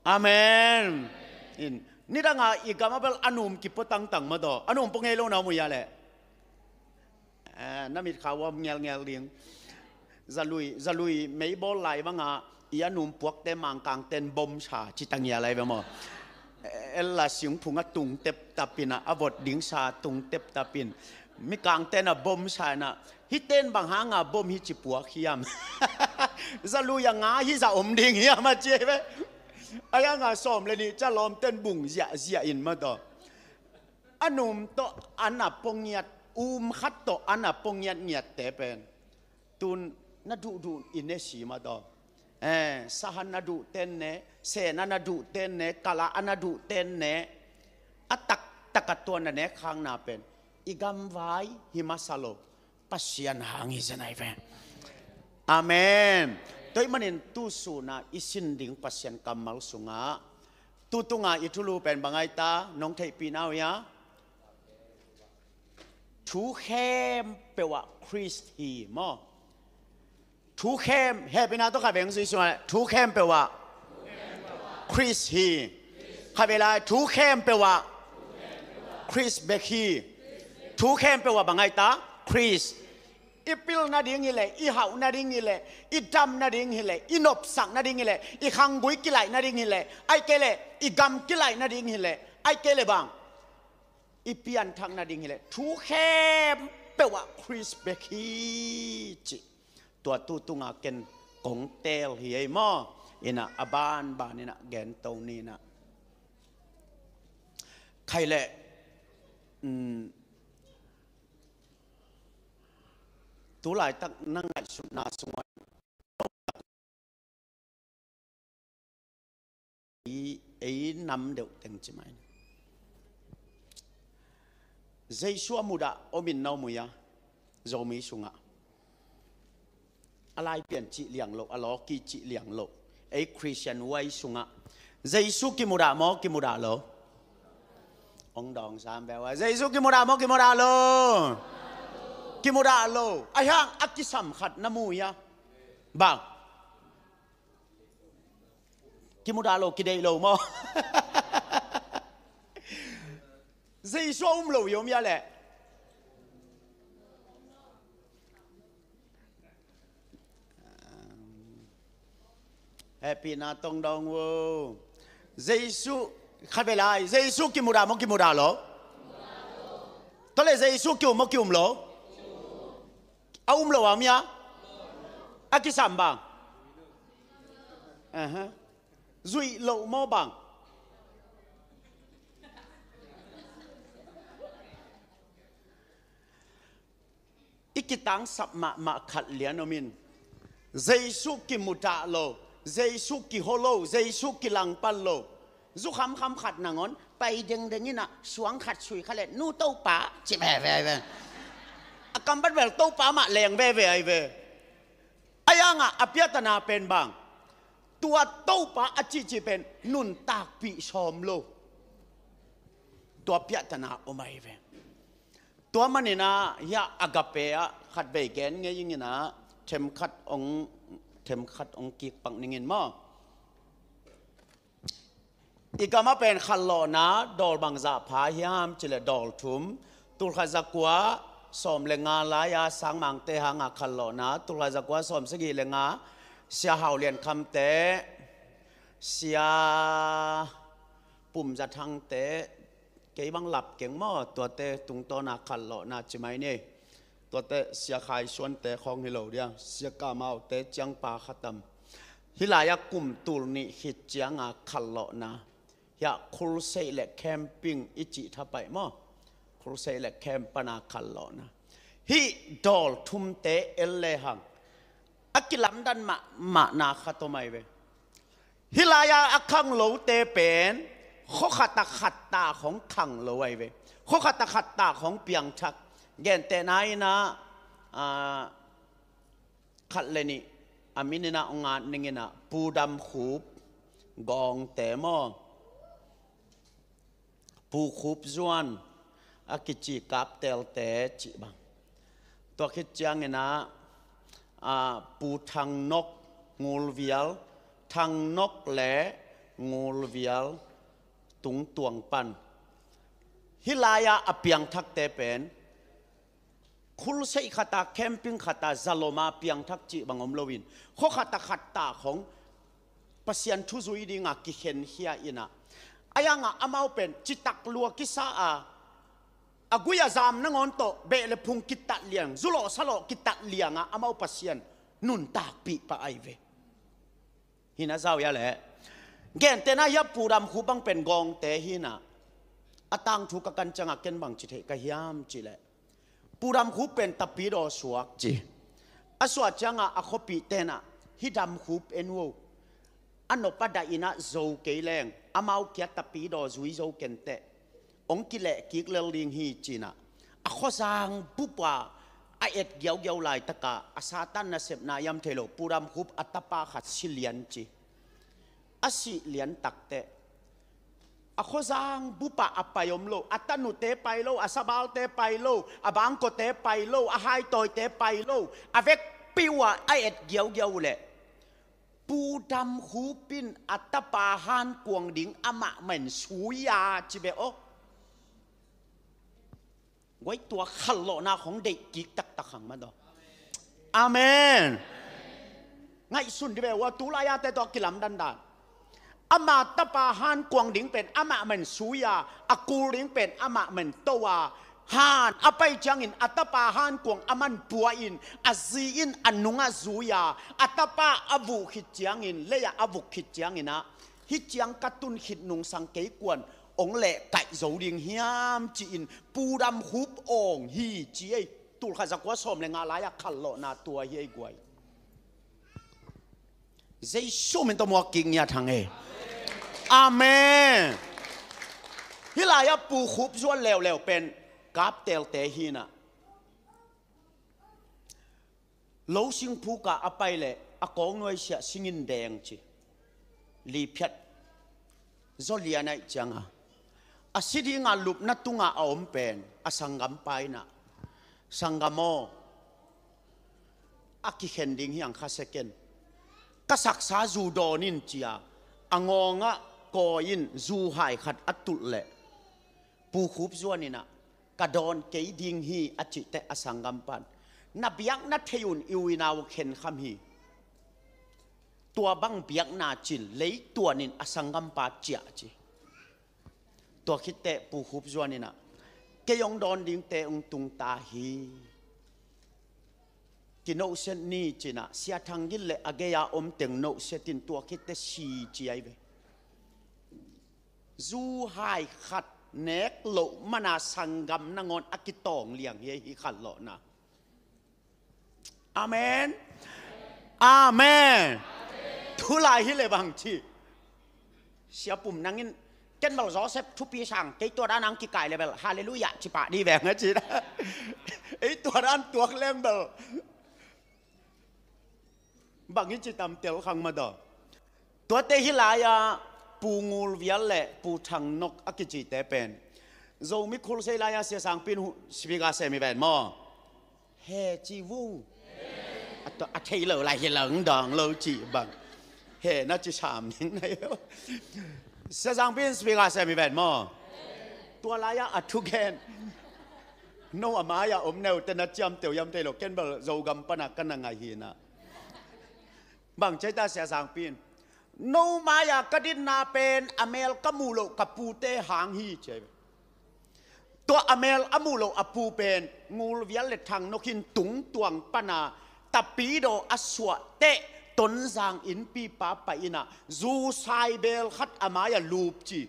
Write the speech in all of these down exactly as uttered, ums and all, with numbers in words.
Amen. In, nidanga i gama bel a num kipua tangtang mataw. A num pua ngei lo na mu ya le. Eh, na mit kha wam ngelngel ding. Zalui, zalui meibawl lai banga i a num puakte Mangkangten bom sa ci tangia lai ve maw. Eh, ella singphung a tung teptapina a vot ding sa tung teptapin. Mikangten a bom sa ina. Hiten bang hanga bom hi ci puak hiam. Zalui a nga hi za om ding hiam a ci ai ve. Ai anga sawm le nih ca lawmten bung ziahziah in mataw. A num tawh a na pua ngiat, um khat tawh a na pua ngiatngiatte pen tun na duhduh i ne si mataw. Eh, sahan na duhten ne, sena na duhten ne, kala a na duhten ne, a taktaka tua na nek khakna pen i gamvai hi masa lo. Pasian hang hi zen ai ve. Amen. Tua ahih manin tu suna i sin ding Pasian kammal sungah tu tunga i thulu pen bang ai ta, nong theihpih na uh hia? Thu khempeuh ah Khrist hi maw. Thu khem, hehpihna tawh kha veng zui sungah thu khempeuh ah Khrist hi. Kha ve lai, thu khempeuh ah Khrist bek hi. Thu khempeuh ah bang ai ta? Khrist. I pil nading hileh, i hauh nading hileh, i dam nading hileh, i nopsak nading hileh, i khanggui kilaih nading hileh, ai kei leh i gam kilaih nading hileh, ai kei leh bang, i pianthak nading hileh, thu khempeuh ah Khrist bek hi cih tua tu tunga ken kong teel hi ei maw. Ina a banban ina gento ni ina. Khai leh, um, tu laitak na ngaihsutna sungah ei, ei nam deuh teng ci mai. Jesu a mudah om in na mu hia, Zomi sungah. A lai pian cih liang lo, a lawki cih liang lo. Ei Christian huai sungah Jesu kimudah maw, kimudah lo? Ong dawng sam beuh a, Jesu kimudah maw, kimudah lo? Kimudah lo. Ai hang a kisam khat na mu hia? Bang. Kimudah lo, kideih lo maw? Jesu a um lo i om hia leh. Hehpihna tong dong uh. Jesu, khat ve lai, Jesu kimudah maw, kimudah lo? Tua leh Jesu ki-um maw, ki-um lo? A um lo a om hia? A kisam bang. Aha. Zuih loh maw bang. I kitangsap mahmah khat lian om in. Jesu kimudah lo, Jesu kiho lo, Jesu kilangpan lo. Zu khamkham khat nangawn pai dengdeng ina suang khat sui kha leh, nu Topa, ci veve ai ve. A kam pan bel Topa mah leng veve ai ve. Ai hangah a piatana pen bang, tua Topa a cihcih pen nuntakpih sawm lo. Tua piatana om ai ve. Tua maninah hiah Agape ah khatvei gen ngei inginah themkhat ong, themkhat ong kikpak ningin maw. I gamah pen khatlawhna dawl bangzah pha hiam cileh dawl thum. Tulkhat zakua sawm le nga lai-a Sangmangte hanga khatlawhna, tulkhat zakua sawm sagih le nga Sia Hau Lian Khamte, Sia Pum Za Thangte, kei bang lap keng maw, tuate tungtawna khatlawhna ci mai ni. Tuate Sia Khai Suante khawng hi lo dia, Sia Kamaute ciangpa khatam. Hih lai-ah kum tul nih khit cianga khatlawhna. Hiah khulseih le camping i cih thapaih maw. Khulseih le camp pana khatlawhna. Hih dawl thumte el lehang a kilamdan mahmahna khat om ai ve. Hih lai-a a khanglote pen khuakhat a khat ta khong khanglo ai ve. Khuakhat a khat ta khong piangthak. Gentehna inah, ah, khat le nih a min inah ong at ninginah Pu Dam Khup Gawngte maw. Pu Khup Zuan a kici Kaptelte cih bang. Tua khit cianginah, ah, Pu Thang Nok Ngulvial, Thang Nok le Ngulvial tungtuang pan hih lai-ah a piangthakte pen khulseih khat ah, camping khat ah, zalom ah piangthak cih bang om loin, khua khat ah khat ta khong Pasian thu zui dingah kikhenkhia in ah, a yangah amau pen citak lua kisa a, a gui a zam nangawn tawh beh le phung kitat liang, zulawh salawh kitat liangah amau Pasian nuntakpih pah ahi ve. Hi na zau ia leh gentehna hiah Pu Dam Khup bang pen Gawngte hi na, a tangthu ka kan ciangah ken bang ci theih ka hiam cih leh, Pu Dam Khup pen Tapidaw suak ci. A suah ciangah a khuapihte in ah, hih Dam Khup en uh o, a nop a dah in ah zo kei leng amau kia Tapidaw zui zo kenteh, hong kileh kik lel ding hi ci in ah, a khuazang bup ah a et giaugiau laitakah, a Satan nasepna hiam thei lo, Pu Dam Khup a tapa khat si lian ci. A sih lian takteh, a khuazang bup ah a pai om lo, a tanute pai lo, a sabalte pai lo, a bangkawte pai lo, a haitawite pai lo, a vekpi uh ah a et giaugiau uh leh, Pu Dam Khup in a tapa hankuang ding amah mah in zui a ci beh aw. Guai, tua khanlawhna khong deih kik taktak hang mah daw. Amen. Ngaihsun dih beh uh a, tu lai-ate tawh a kilamdan dan. Ama tapa hankuang ding pen amah mah in zui a, a kul ding pen amah mah in to a, han a pai ciangin a tapa hankuang aman pua in, a zi in a nungah zui a, a tapa a vuh khit ciangin, lei-ah a vuk khit ciangin ah, hih ciang ka tun khit nungsang kei kuan hong lehkaih zo ding hiam ci-in Pu Dam Khup awng hi ci ei. Tulkhat zakua sawm le nga lai-ah khanlawhna tua hi ei guai. Jesu min tawh muak kik ngiat hang ei. Amen. Hih lai-ah Pu Khup Zuan leuleu pen Kaptelte hi na, lo singphuk ah a pai leh a kawng nuaisiah singin deng ci. Liphiat zaw lian ahih ciangah, a si dinga lupna tungah a om pen a sanggampa in ah, "Sanggam aw, a kikhen ding hi hang, khasia ken. Ka saksa zu dawn in," ci-a a ngawngah kawi in zu hai khat a tulh leh, Pu Khup Zuan in ah, "Ka dawn kei ding hi," a cihteh a sanggampa in, "Na biakna thei un, i u i nau uh khenkham hi. Tua bang biakna cin," leituan in a sanggampa ciah ci. Tua khitteh Pu Khup Zuan in ah, "Kei hong dawn dingte hong tung ta hi. Kinohset ni," ci-in ah Sia Thang Gin le a gei-a om teng nohset in tua khitteh si ci ahi ve. Zu hai khat nek loh mana sanggam nangawn a kitawng liang hi, hih khanlawhna. Amen. Amen. Tulai hi le bang ci. Sia Pum Nang in, "Ken bel Joseph thupi sang, kei tua dan ang kikai le bel Hallelujah ci pah dih veng," a ci na. Ei tua dan tuak leng bel bang i ci tam tel khang mah daw. Tuate hih lai-ah Pu Ngul Vial le Pu Thang Nok a kicite pen Zomi khulsei lai-ah Sia Sangpi in hu-, speaker sem hi ven maw? He ci vung. A tua, a thei lo lai hi lo, dang lo ci bang. He na ci sam ning na yo. Sia Sangpi in speaker sem hi ven maw? Tua lai-ah a thugen. No a mai-ah om neute na ciamteh uh hiam thei lo, ken bel Zogam pana ka na ngai hi na. Bang ci ei ta Sia Sangpi in, "No mai-a ka dinna pen a mel ka muh loh ka pute hang hi," ci ei. Tua a mel a muh loh a pu pen Ngul Vial le Thang Nok in tungtuang pana Tapidaw a suahteh Tonzang innpipa pai in ah zu sai bel khat a mai-ah lup ci.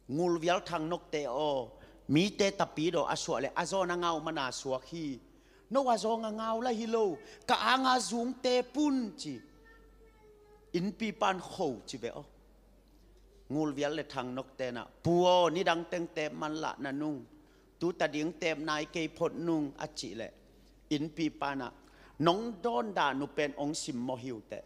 Ngul Vial, Thang Nokte aw, mite Tapidaw a suah le a zawn a ngau mana suak hi. No a zawng a ngau la hi lo, ka anga zungte pun ci. Innpipa in kho ci ve aw. Ngul Vial le Thang Nokte in ah, "Pu aw, nidang teng tep man lah na nung, tuta ding tep nai kei phot nung," a cih leh innpipa in ah, "Nong dawn dan uh pen hong simmawh hi uh teh.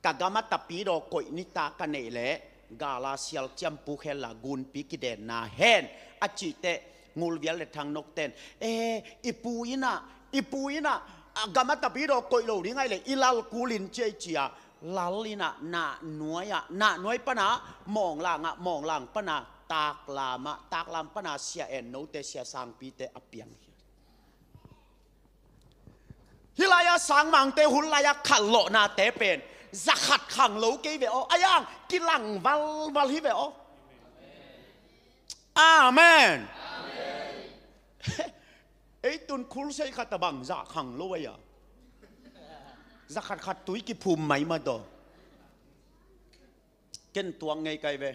Ka gam ah Tapidaw koih nita ka neih leh gala sial ciampu khella gunpi kidenna hen," a cihteh Ngul Vial le Thang Nokte in, "E, i pu in ah, i pu in ah a gam ah Tapidaw koih lo ding ahih leh i lal kul in ci ei," ci-a Lal in ah nahnuai ah, nahnuai pan ah mawnglang ah, mawnglang pan ah taklam ah, taklam pan ah sia en note, sia sangpite a piang hi. Hih lai-ah sangmangte hun lai-ah khanlawhnate pen zakhat khang lo kei ve aw, a yang kilang valval hi ve aw. Amen. Ei tun khulsei khat a bang zah khang lo ei a, zakhat khat tui kiphum mai mah tawh. Ken tuak ngei kai ve.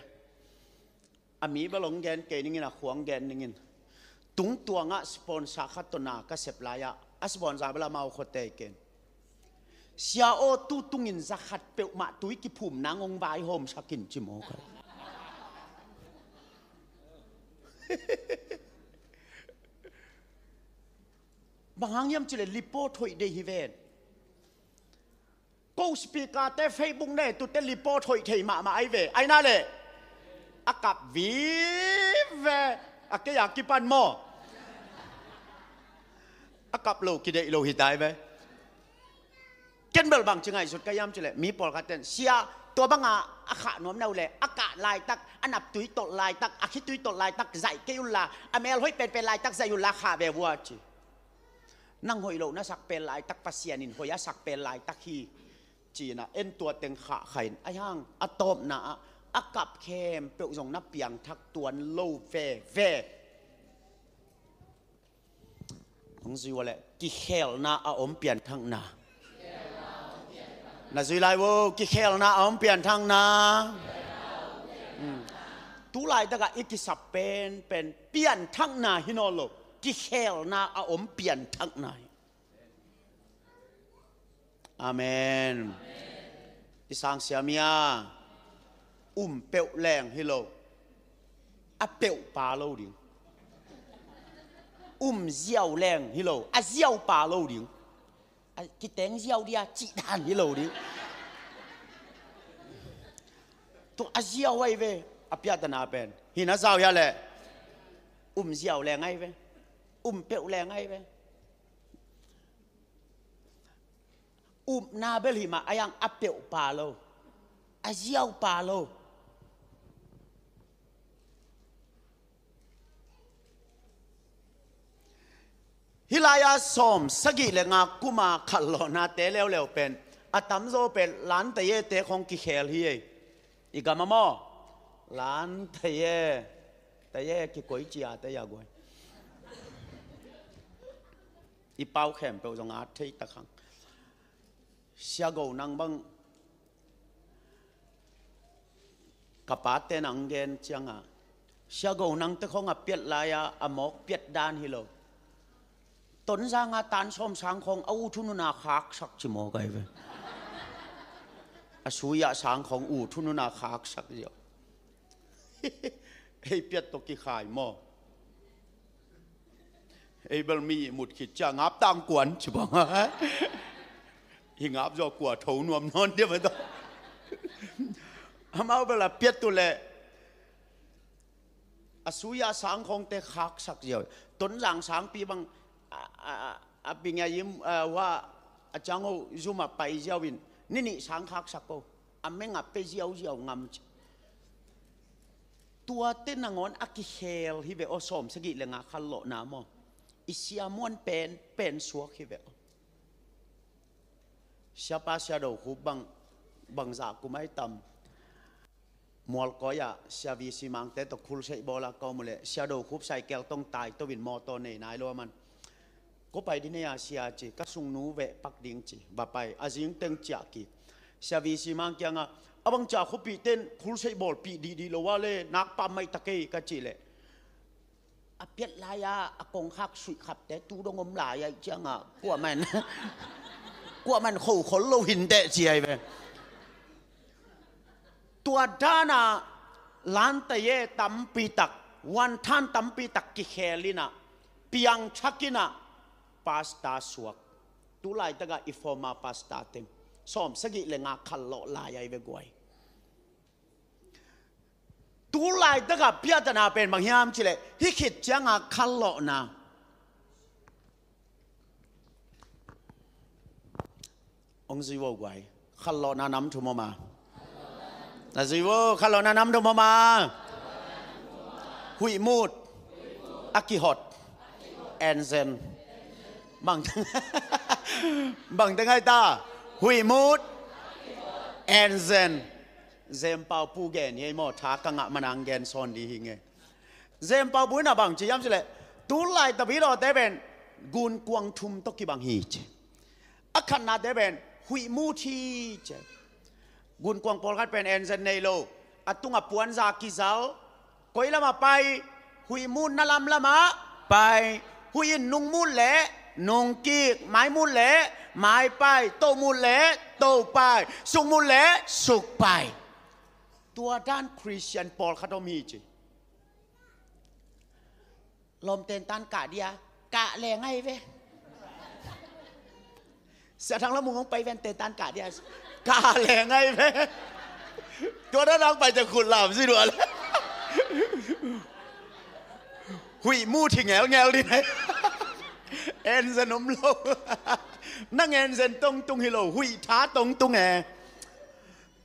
A mi bel hong gen kei ningin, a khuang gen ningin. Tungtuangah sponsor khat tawh na ka sep lai-ah, a sponsor bel amau khuate ken. Sia aw, tu tungin zakhat peuhmah tui kiphum nang hong vaihawmsak in ci maw kai. Bang hang hiam cileh report hoih dei hi ven. Ko speaker te, Facebook ne tute report hoih thei mahmah ai ve. Ai na le a kap vive. A kei a kipan maw? A kap lo kideih lo hi tai ve. Ken bel bang ci ngaihsut ka hiam cileh, mi pawlkhat ten sia tua banga a khah nuam nau le a kah laitak, a naptui tolh laitak, a khitui tolh laitak zaih kei unla, a mel hoih penpen laitak zaih unla khah ve vua ci. Nang hoih loh na sak pel laitak Pasian in hoih a sak pel laitak hi. Cina en tua teng khahkha in a hang a tawpna ah a kap khempeuh zong na piangthak tuan lo veve. Hong zui uh leh kikhelna a om pianthakna. Na zui lai uh, kikhelna a om pianthakna. Hmm. Tu laitakah i kisap penpen pianthakna hi nawn lo, kikhelna a om pianthakna hi. Amen. I sang siam ia, um peuh leng hi lo, a peuh pa lo ding. Um ziau leng hi lo, a ziau pa lo ding. A kiteng ziau dia cih dan hi lo ding. Tu a ziau ai ve, a piatana pen hi na zau ia leh, um ziau leng ai ve, um peuh leng ai ve. Upna bel hi mah a yang a peuh pa lo, a ziau pa lo. Hih lai-ah sawm sagih le nga kuma khanlawhnate leuleu pen a tamzaw pen lante ye te khong kikhel hi ei. I gam a maw? Lante ye, te ye kikoi cia te ya guai. I pau khempeuh zong a thei takhang. Sia Go nang bang ka pate nang gen cianga, Sia Go nang te khong a piat lai-a a mawk piat dan hi lo. Tonzanga tan sawm sang khong a u thununa khaksak ci maw kai ve. A suia sang khong u thununa khaksak ziau. Ei piat tawh kikhai maw? Ei bel mi mut khit cia ngap tang kuan ci bang. Hi ngap zaw kua tho nuam nawn dia ba tawh. Amau bel a piat tu leh a suia sang khongte khaksak ziau. Tonzang sangpi bang a, a, a, a bing a yim, a, hua a cang ho zum a pai ziau in ni nih sang khaksak ko. A meng a pe ziauziau ngam ci. Tuate nangawn a kikhel hi ve aw, sawm sagih le nga khanlawhna maw? I siamuan pen pen suak hi ve aw. Siapa Sia Do Khup bang, bangzah kum ai tam. Mualkawi ah Sia V C Mangte tawh khulseih bawla ka om uh leh Sia Do Khup saikel tawng tai to in mawtaw nei nai lo a man. Ko pai dih nei a sia ci, ka sungnu veh pak ding ci, va pai, a zing teng ciah kik. Sia V C Mang kiangah, a bang cia khuapihte in khulseih bawlpih dihdih lo a le, nakpa maih ta kei ka cih leh. A piat lai-a a kongkhak suihkhapte tu dong om lai-a ih ciangah, kuamah in, kuamah in khokhol lo hinteh ci ai ve. Tua dana lante ye tampi tak, wanthan tampi tak kikhel inah, piangthak inah, pasta suak. Tu laitakah i former pasta teng sawm sagih le nga khanlawh lai ai ve guai. Tu laitakah piatana pen bang hiam cileh, hih khit cianga khanlawhna. Ong zui vo guai. Khanlawhna nam thum om a. Na zui vo, khanlawhna nam thum om a. Huih mut, a kihot, enzen. Bang, bang teng ai ta. Huih mut, enzen. Zempau pu gen hi ei maw, tha ka ngah manang gen sawn di hi nge. Zempau pu in a bang ci hiam cih leh, tu lai tapi lawte pen gunkuang thum tawh kibang hi ci. A khatnate pen huih mut hi ci. Gunkuang pawlkhat pen enzen nei lo, a tungah puanza kizal, koi lamah pai, huih mutna lamlamah pai. Huih in nung mut leh nung kik, mai mut leh mai pai, to mut leh to pai, suk mut leh suk pai. Tua dan Khristian pawlkhat om hi ci. Lawm tentan kah dia, kah leng ai ve. Sia Thang Lam Mung hong pai ven tentan kah dia, kah leng ai ve. Tua dan hong pai ciang khut lam si dua le. Huih mut hi ngelngel ding ai. Enzen om lo. Nang enzen tongtung hi lo, huih tha tongtung e.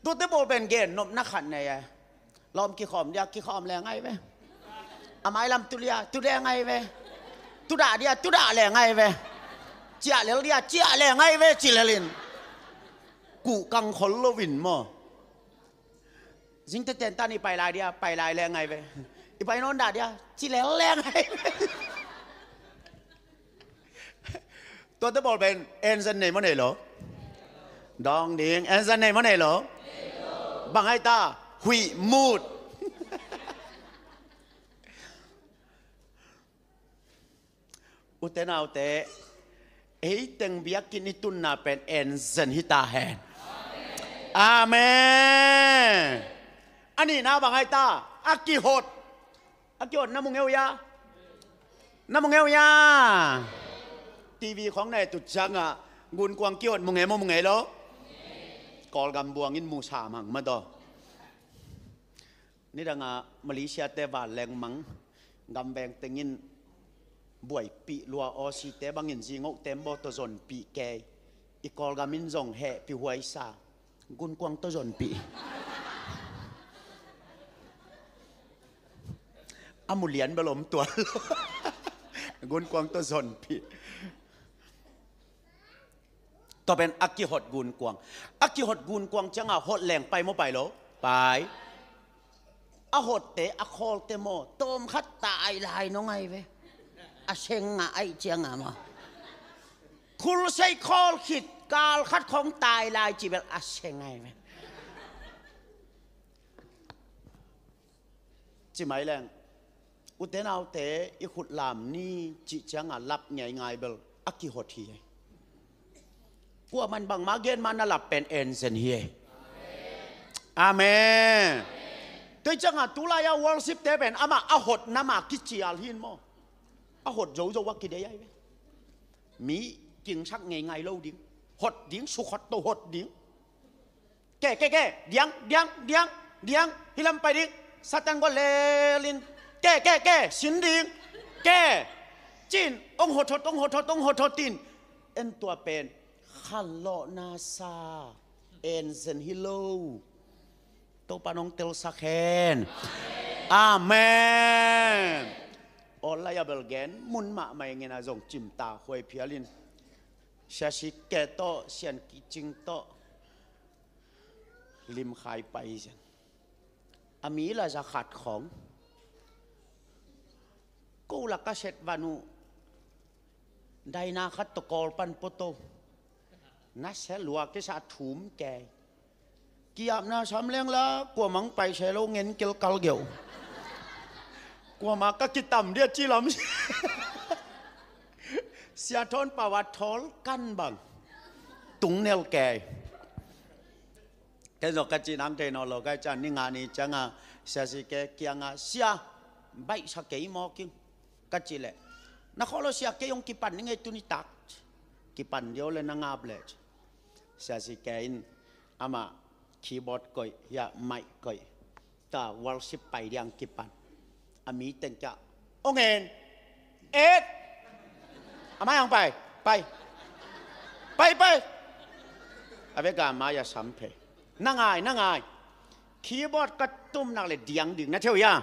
Tuate bawl pen gen nopna khat nei e. Lawm kikhawm dia, kikhawm leng ai ve. A mailam tu dia, tu leng ai ve. Tu dah dia, tu dah leng ai ve. Ciah lel dia, ciah leng ai ve, ci lel in. Kuh kang khol lo in maw. Zingte tentan i pai lai dia, pai lai leng ai ve. I pai nawn dah dia, ci lel leng ai ve. Tuate bawl pen enzen nei maw nei lo? Dawng ding, enzen nei maw nei lo? Bang ai ta, huih mut. Ute naute, ei teng biakinn i tunna pen enzen hi ta hen. Amen. A nihna bang ai ta, a kihot. A kihot na mu ngeu hia? Na mu ngeu hia? TV khawng na et uh ciangah gunkuang kihot mu ngei maw, mu ngei lo? Kawlgam buang in mu sam hang mataw. Nidangah Malaysia te vanleng mang, gamveng teng in buaipih lua, Aussie te bangin zingoh tembaw tawh zonpih kei. I Kawlgam in zong hehpih huaisa. Gunkuang tawh zonpih. A mu lian bel om tuan lo. Gunkuang tawh zonpih. Tua pen a kihot gunkuang. A kihot gunkuang ciangah hot leng pai maw pai lo? Pai. A hotte, a khawlte maw, tawm khat tai lai nong ai ve. A seng ngah aih ciangah maw. Khulsei khawl khit kal khat khawng tai lai cih bel a seng ai ve. Ci mai leng, ute naute, i khut lam ni cih ciangah lap ngeingai bel a kihot hi ei. Kuaman bangmah gen mah na lap pen enzen hi ei. Amen. Tua ciangah tulai-a worship te pen amah a hot nama kicial hi in maw. A hot zozo a kidei ai ve. Mi kingsak ngeingai lo ding. Hot ding, sukhot to hot ding. Ke, ke, ke, diang, diang, diang, diang, hi lam pai ding, Satan gua lelin, ke, ke, ke, sin ding, ke, cin, ong hot hot, ong hot hot, ong hot hot in, en tua pen, khanlawhna sa, enzen hi lo, Topa nong telsak hen. Amen. Aw lai a bel gen, mun mahmah ing in a zong cimta huai phial in, Sia Si Ke tawh, Sian Ki Cing tawh, limkhai pai zen. A mi la za khat khawng. Ko la ka set van uh. Daina khat tawh kawl pan poto. Na se lua kisa thum kei. Kiapna sam leng la, kuamang pai se lo ngen kel kal geu. Kuama ka kitam dia ci lam. Sia Thawn Pau a thawl kan bang. Tung nel kei. Kei zong ka cih nang thei nawn lo, ka cih ni nga ni ciangah, Sia Si Ke kiangah, Sia, baihsa kei mawk in, ka cih leh, na khawlo Sia, kei hong kipan ning ei tuni tak. Kipan dih o le na ngap leh. Sia Si Ke in, amah keyboard koih, hiah mic koih. Ta worship pai diang kipan. A mi teng kiang. Ong en. Et. A mai ang pai. Pai. Pai, pai. A ve ga mai a sam phei. Na ngai, na ngai. Keyboard ka tum nak le diang ding na theu ya.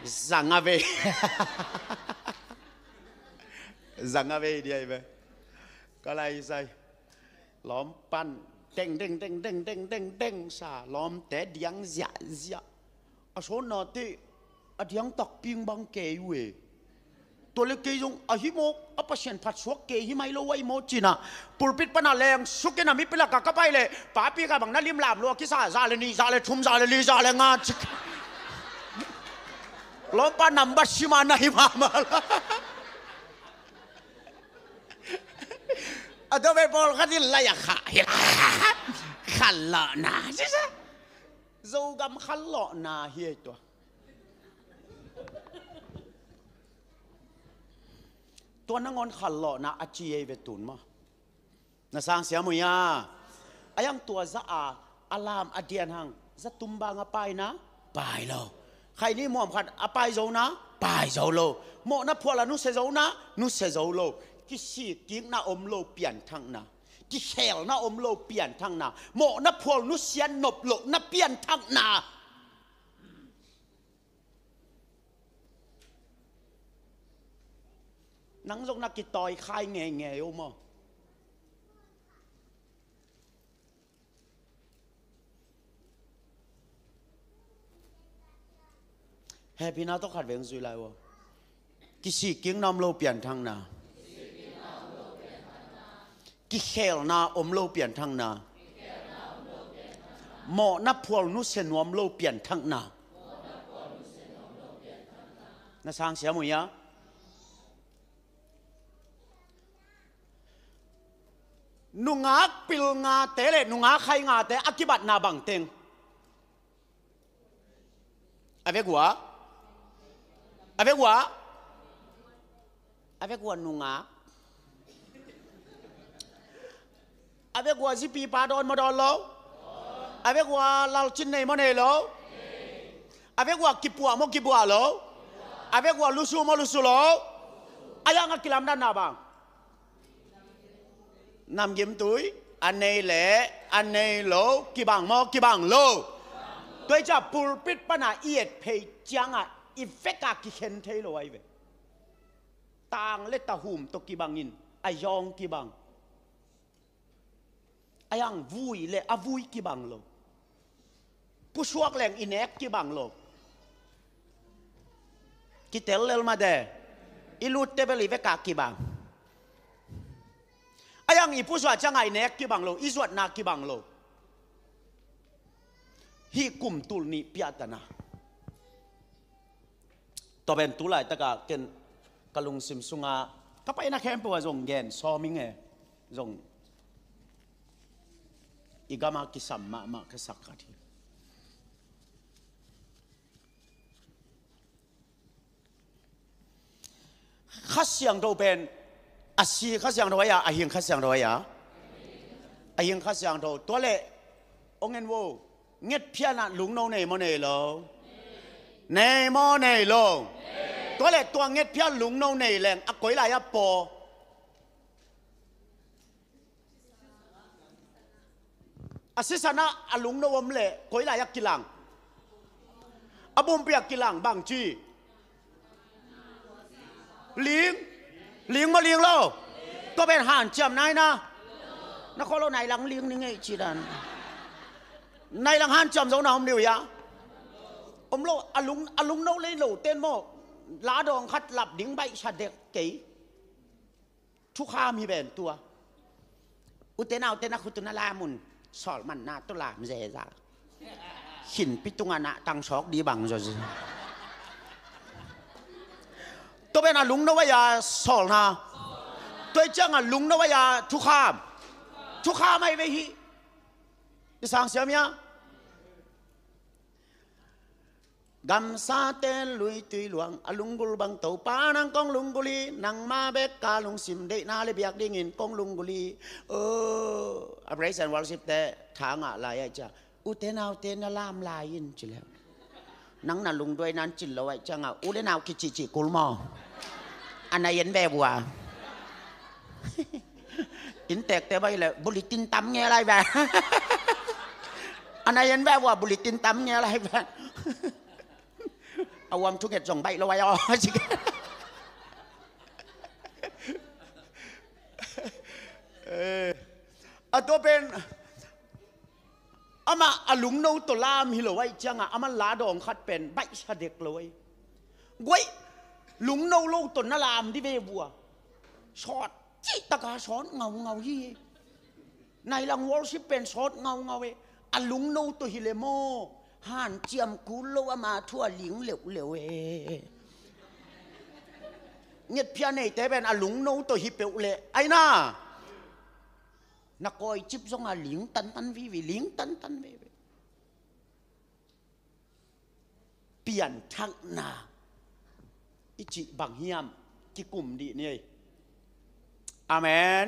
Zang a ve. Zang a ve dia i ve. Ka lai sai. Lawm pan deng deng deng deng deng deng deng sa lawmte diang ziahziah. A sawn nate a diang takpi bang kei uh e. Tua le kei zong a hi maw, a Pasian phat suak kei hi mai lo a hi maw cina. Pulpit pana leng sukin a mipilaka ka pai le papi ka bang na limlam lua kisa za le ni, za le thum, za le li, za le nga cik. Lawmpa namba sima na hi mahmah la. A tua ve pawl khatin lai a kha hi la. Khanlawhna. Zogam khanlawhna hi ei tua. Tua nangawn khanlawhna a ci ei ve tun maw. Na sang siam uh ia. A iang tua za a, a lam a dian hang za tum bang a paina pai lo. Khaini muam khat a pai zona pai zo lo. Mawhna phual a nusia zona nusia zo lo. Kisik kikna om lo pianthakna. Kikhelna om lo pianthakna. Mawhna phual nusia nop lohna pianthakna. Nang zong na kitawi khai ngeingei uh maw? Hehpihna tawh khat veng zui lai uh. Kisik kikna om lo pianthakna. Kikhelna om lo pianthakna. Mawhna phual nusia nuam lo pianthakna. Na sang siam uh ia. Nungak pil ngate le nungak khai ngate a kibatna bangteng. A vekua. A vekua. A vekua nungak. A vekua zipi pa dawn maw dawn lo. A vekua lalcin nei maw nei lo. A vekua kipuah maw kipuah lo. A vekua lusu maw lusu lo. A iang a kilamdanna bang. Namgimtui a nei le a nei lo kibang maw kibang lo. Tua i cia pulpit pana i et phei cianga i veka kikhen thei lo ai ve. Tang le tahum tawh kibangin a yawng kibang. A iang vui le a vui kibang lo. Pusuak leng i nek kibang lo. Kitel lel mate. I lutte bel i veka kibang. A iang i pusuak cianga i nek kibang lo, i zuatna kibang lo. Hih kum tul nih piahtana. Tua pen tu laitaka ken ka lungsim sunga ka paina khempeuh a zong gen sawm ing e. Zong i gama kisam mahmah ka sak khat hi. Kha Siangtho pen a si Kha Siangtho ahi a, a hing Kha Siangtho ahi a. A hing Kha Siangtho tua le ong en vo. Ngetphiatna lungno nei maw nei lo? Nei maw nei lo? Tua le tua ngetphiat lungno nei leng a koi lai a paw? A sisan ah a lungno om le koi lai a kilang? A bumpi a kilang bangci? Ling. Ling maw ling lo? Tua pen hanciam nai na. Na kholo nai lang ling ni ngei ci dan. Nai lang hanciam zo na om liu ia. Om lo a lung, a lungno lei lo ten maw. La dawng khat lap ding baih sa dek kei. Thukham hi ven tua. Ute naute na khut uh na lam un. Sawlmanna tawh lam zeza. Khinpi tungah na tang sawk di bang zaw zi. Tua pen a lungno ahi a sawlna. Tua i ciang a lungno ahi a thukham. Thukham ahi ve hi. I sang siam ia. Gamsate luitui luang a lunggul bang Topa nang kong lunggul hi, nangma bek ka lungsim deihna le biak dingin kong lunggul hi. Oh, a praise and worship te tha ngah lai a i cia. Ute naute na lam lai in ci le. Nang na lungduai nan cin lo a i cianga u le nau kicihcih kul maw? A na yen be bua. Inntekte baih leh bulletin tam nge lai ve. A nai en ve ua bulletin tam nge lai ve. A uam thunget zong baih lo ai aw. Eh, a tua pen amah a lungno tawh lam hi lo ahih ciangah amah la dawng khat pen baihsa dek lo ahi. Guai, lungno lo tawh na lam di ve vua. Sawt cihtaka sawt ngaungau hi. Nailang worship pen sawt ngaungau e. A lungno tawh hi le maw? Hanciam kul lo ama thu a ling leuhleuh e. Ngetphia neite pen a lungno tawh hi peuh leh aina. Na kawicip zong a ling tantan vivi, ling tantan vivi. Pianthakna i cih bang hiam kikum dih ni ei. Amen.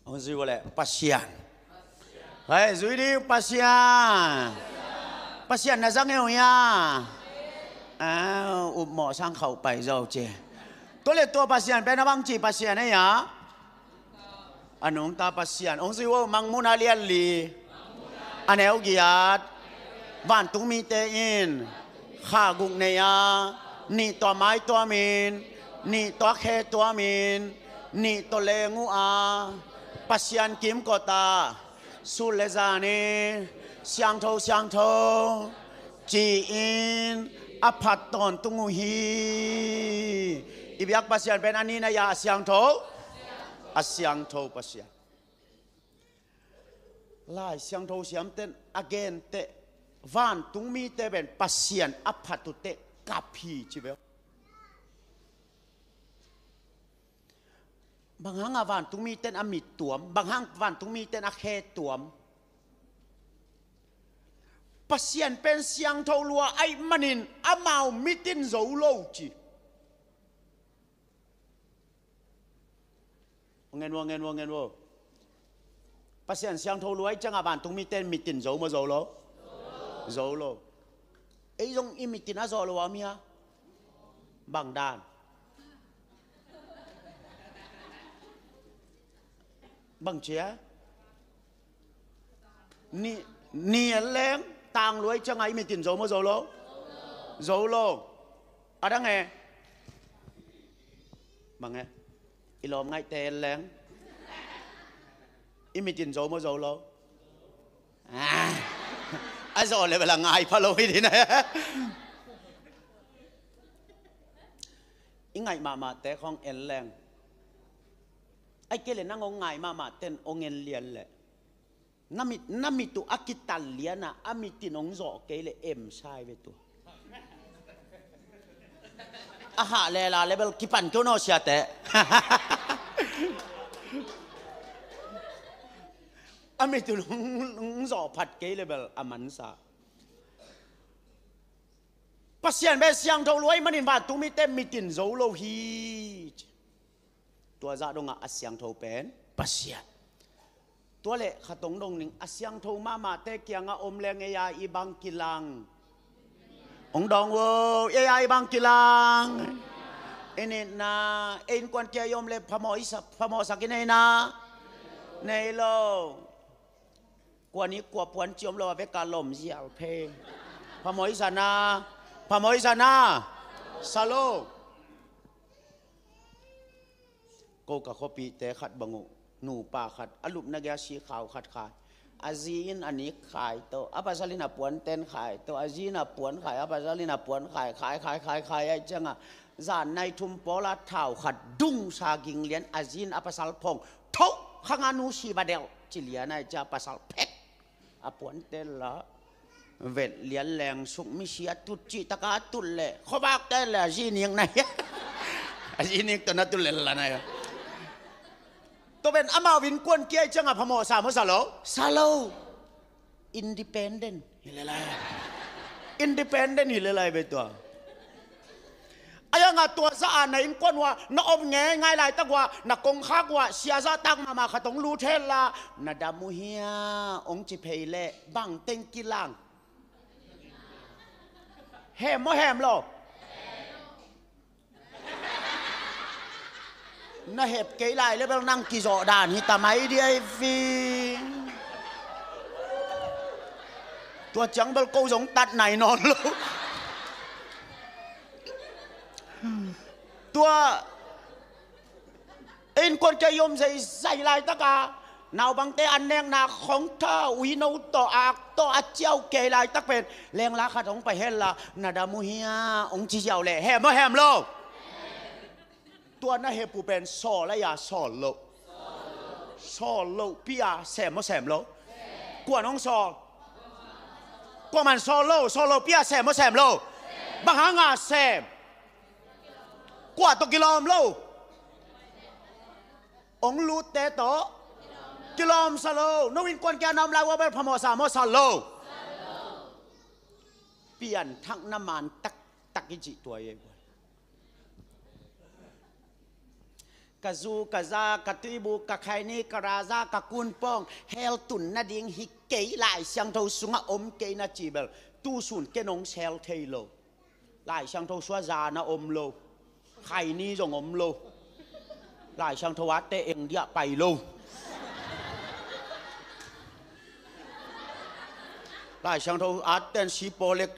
Hong zui uh leh Pasian. Hei, zui dih Pasian. Pasian na zang e uh hia. Ah, upmawh sang khauh pai zo ci. Tua leh tua Pasian pen a bang ci Pasian ei a. A nungta Pasian hong zui uh, Mangmuhna lianli, a neu giat. Vantungmite in kha guk nei a, nih tawh a mai tuamin, nih tawh a khe tuamin, nih tawh leng uh a, Pasian kimkot ah sul le zan in siangtho, siangtho ci-in a phat tawntung uh hi. I biak Pasian pen a nihna ah a siangtho, a siangtho Pasian. Lai Siangtho siamten a genteh vantungmite pen Pasian a phat uhteh kap hi ci beuh. Bang hangah vantungmiten a mit tuam, bang hang vantungmiten a khe tuam? Pasian pen siangtho lua ahih manin amau mit in zo lo ci. Ngen vo, ngen vo, ngen vo. Pasian siangtho lua ahih ciangah vantungmiten mit in zo maw zo lo? Zo lo. Ei zong i mit in a zo lo a om hia? Bang dan? Bang cia? Ni, ni en leng tang lua ahih ciangah i mit in zo maw zo lo? Zo lo. A dang e? Bang e? I lawm ngaihte en leng i mit in zo maw zo lo? Ah, a zo le bel a ngai pha lo hi ding na. I ngaih mahmahte khawng en leng. Ahih kei leh nang hong ngai mahmah ten hong en lian leh na mit, na mit uh a kital lian a, a mit in hong zawh kei leh em sa hi ve tua. A hah lela le bel kipan kei un aw siate. A mit un hong, hong zawh phat kei le bel a mansa. Pasian pen siangtho lua ahih manin vantungmite mit in zo lo hi. Tua zah dongah a siangtho pen Pasian. Tua leh khat hong dong ning, a siangtho mahmahte kiangah om leng ei a i bang kilang? Hong dong vo, ei a i bang kilang? I nitna, ei innkuan kia i om leh phamawh i sa, phamawhsak i nei na? Nei lo. Kua ni kua puan ci om lo a, vek a lom zial pheng. Phamawh i sa na? Phamawh i sa na? Sa lo. Ko ka khuapihte khat bang uh, nupa khat a lupna gei-a sikhau khat khai. A zi in a nik khai to, a pasal in a puanten khai to, a zi in a puan khai, a pasal in a puan khai, khai, khai, khai, khai ahih ciangah zan nai thum pawl a thau khat dungsa ging lian, a zi in a pasal phawng tho khang a nu si va delh ci lian ahih ciang a pasal phek. A puante la vet lian leng suk, misi a tut cih taka a tut leh khuavakte leh a zi nik na hi. A zi nik tawh na tut leh la na hi. Tua pen amau innkuan kia ahih ciangah phamawh sa maw sa lo? Sa lo. Independent hi lel a. Independent hi lel a hi ve tua. A yangah tua zah a na innkuan uah na om ngeingai laitak uah, na kongkhak uah sia zahtak mahmah khat hong lut hen la, na dam uh hia hong ci phei leh bang teng kilang? Hem maw hem lo? Na hep kei lai le bel nang kizawh dan hi ta mai dia hi fi. Tua ciang bel ko zong tat nai nawn lo. Tua innkuan kia i om zeizai laitaka naupangte an nekna khong tha, uino tawh, ak tawh a ciau kei laitak pen lengla khat hong pai hel la, na dam uh hia, hong ci ziau leh hem aw hem lo? Tua na hep uh pen sawl a, ia sawl loh? Sawl lohpi a sem aw sem lo? Kuan hong sawl? Kuaman sawl lo, sawl lohpi a sem aw sem lo? Bang hanga sem? Kua tawh kilawm lo? Hong lutte tawh kilawmsa lo. No innkuan kia na om lai ua bel phamawhsa mawhsa lo? Pianthakna man taktak i cih tua ei. Ka zu, ka za, ka tuibuk, ka khaini, ka raza, ka kunpawng hell tun nading hi kei, Lai Siangtho sungah om kei na cih bel tusun ken hong sel thei lo. Lai Siangtho sua zana om lo. Khaini zong om lo. Lai Siangtho atte India pai lo. Lai Siangtho atten sipawlek,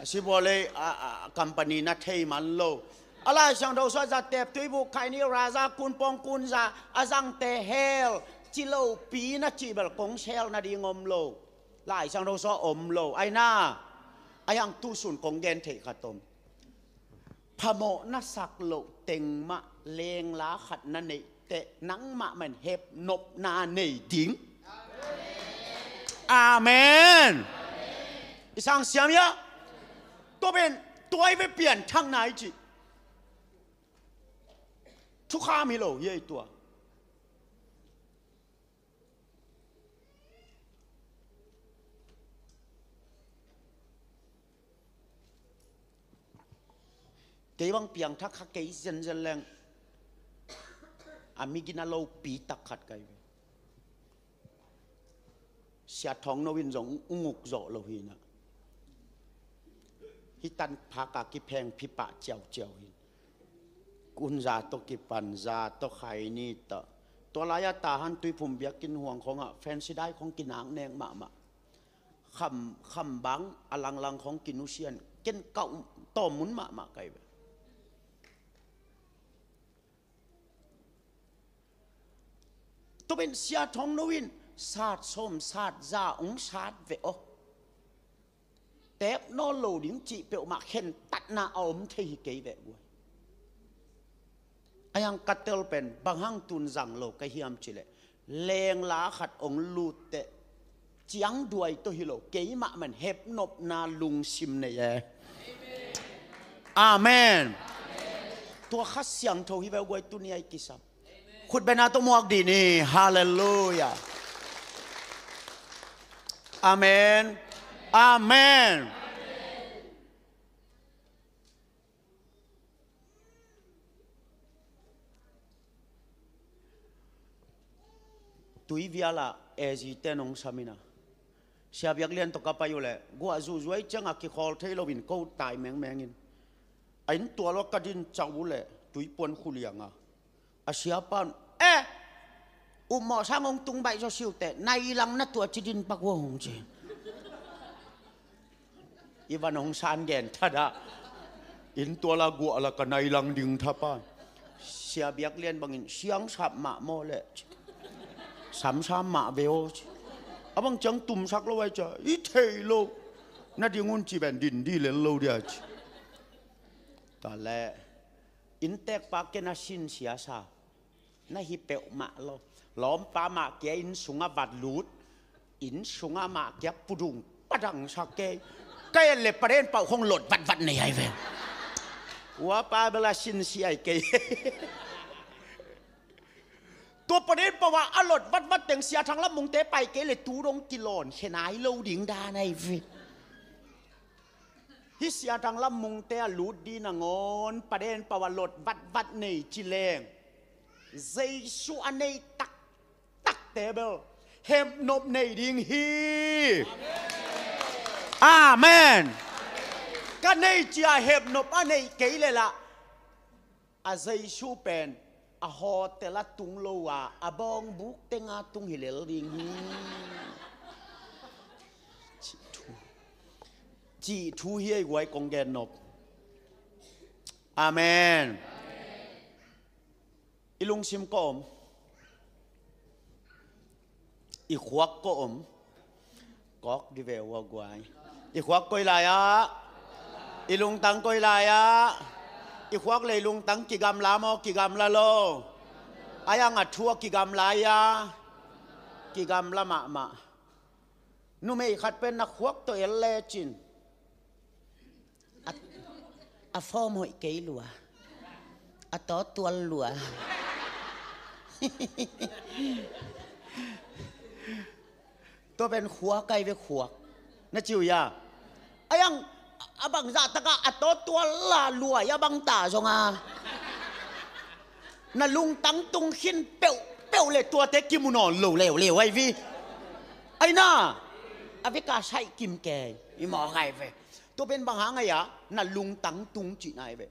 sipawlek a, a, company na thei man lo. A Lai Siangtho sua zatep, tuibuk, khaini, raza, kunpawng, kunza a zangte hell ci lopi na cih bel kong sel nading om lo. Lai Siangtho sua om lo. Aina, a hiang tusun kong gen theih khat om. Phamawh na sak loh teng mah lengla khat na neih teh nangmah man hepnopna nei ding. Amen. I sang siam ia? Tua pen tua i ve pianthakna i cih. Thukham hi lo hi ei tua. Kei bang piangthak kha kei zenzen leng a migina lopi tak khat kai ve. Sia Thawng No in zong unguk zawh lo hi na. Hih tan phaka kipheng phipah ciauciau hi. Kunza tawh kipan, za tawh khaini tawh. Tua lai-a Tahan Tuiphum biakinn huang khongah fancy dai khong kinak nek mahmah. Kham, khambang a langlang khong kinusian. Ken kauh tawm mun mahmah kai ve. Tua pen Sia Thawng No in sat sawm sat za hong sat ve aw. Teek nawn lo ding cih peuhmah khentatna a om thei hi kei veh guai. A hiang ka tel pen bang hang tun zang lo ka hiam cileh lengla khat hong lut teh ciangduai tawh hi lo, keimah man hepnopna lungsim nei e. Amen. Tua Kha Siangtho hi veh guai, tuni a i kisam. Khutbetna tawh muak dih ni. Halleluiah. Amen. Amen. Tuivial ah A G ten hong sam in a, Sia Biak Lian tawh ka pai uh leh guah zuhzuai ciangah kikhawl thei loin ko tai mengmeng in, a inntual ah ka din cauh uh leh tuipuan khuliang a, a siapa un, "Eh, upmawh sang hong tung baih zaw siuhteh, nai lang na tua ci din pak uh," hong ci. I van hong san gen thadah. Inntual ah guah la ka nai lang ding thapai. Sia Biak Lian bangin, "Siang sap mah maw leh?" Samsam mah ve aw ci. A bang ciang tumsak lo ai cia, "I thei lo. Na ding un ci ben din di lel lo dia," ci. Tua leh inntekpa ken a sinsia sa na hi peuhmah lo. Lawmpa mah kia inn sungah vat lut, inn sungah mah kia pudung padangsak kei. Ka et leh paden pauh khong lot vatvat nei ai ve. Uapa bel a sinsia ai kei. Tua paden pauh ah a lot vatvat teng Sia Thang Lam Mungte pai kei leh tu dong kilawn khe nai lo ding dan ai ve. Hih Sia Thang Lam Mungte a lut ding nangawn paden pauh a lot vatvat nei ci leng, Jesu a nei taktakte bel hemnop nei ding hi. Amen. Ka nei cia hemnop a neih kei leh lah, a Jesu pen a hotel a tung lo a, a bawngbuk tenga tung hi lel ding hi. Cih thu, cih thu hi ei guai kong gen nop. Amen. I lungsim kawm, i khuak kawm, kawk di ve ua guai. I khuak koi lai-ah, i lungtang koi lai-ah, i khuak le i lungtang kigamla maw, kigamla lo? Ai ang a thu a kigamla ia, kigamla mahmah. Numei khat pen na khuak tawh el lecin a, a fawm hoih kei lua, a tawtual lua. Tua pen khuak ai ve khuak. Na ciu ia. Ai ang a bangzah taka a tawtual la lua ia bangta zonga na lungtang tung khin peuhpeuh le tuate kimu nawn lo leuleu ai vi. Ai na a veka saih kim kei i mawk ai ve. Tua pen bang hang ai a na lungtang tung cihna ai ve.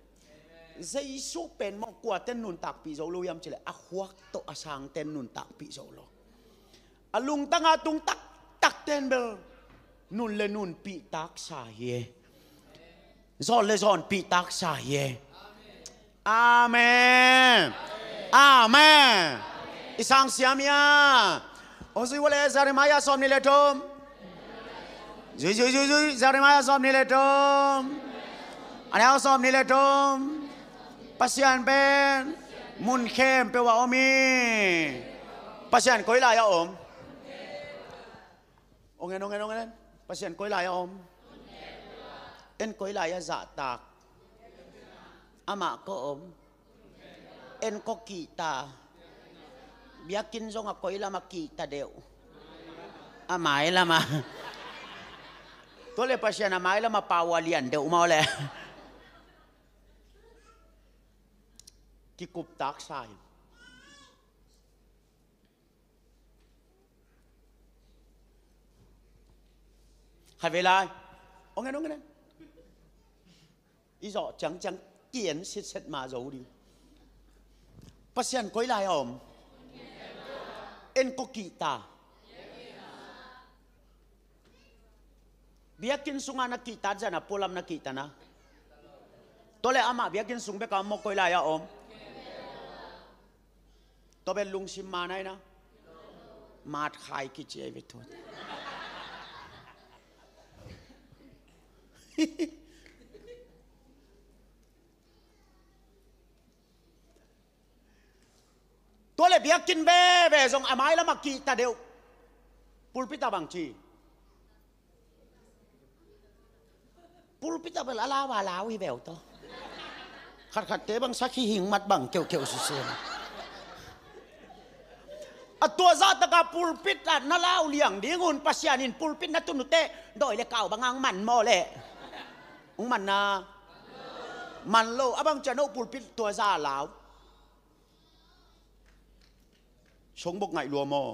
Jesu pen mawh kuaten nuntakpih zo lo hiam cileh a khuak tawh a sangten nuntakpih zo lo. A lungtanga tung taktakten bel nun le nun pihtaksa hi e. Zawn le zawn pihtaksa hi e. Amen. Amen. I sang siam ia. Hong zui ua le Jeremiah sawm nih le thum. Zui zui zui zui Jeremiah sawm nih le thum. A neu sawm nih le thum. Pasian pen mun khempeuh ah om hi. Pasian koi lai-ah om? Ong en, ong en, ong en. Pasian koi lai-ah om? En koi lai-ah zahtak? Amah koi om? En koi kihta? Biakinn zong a koi lamah kihta deuh? A mai lamah. Tua le Pasian a mai lamah pau a lian deuh maw le? Kikuptaksa hi. Khatvei lai. Ong en, ong en. I zawh ciangciang kian sitset ma zo ding. Pasian koi lai-ah om? En koi kihta? Biakinn sungah na kihta zana pualam na kihta na? Tua le amah biakinn sung bekah om maw, koi lai-ah om? Tua bel lungsim man ai na? Matkhai kici ai ve tuat. Tua le biakinn veve zong a mai lamah kihta deuh. Pulpit ah bang ci? Pulpit ah bel a lau a lau hi veu tawh. Khatkhatte bang sakhi hing mat bang keuhkeuh sisem. A tua zahtaka pulpit ah na lau liang dingun Pasian in pulpit na tun uh teh dawi le kau bang ang man maw le? Ung man na? Man lo. A bang cian oh pulpit tua zah lau. Songbok ngaih lua maw?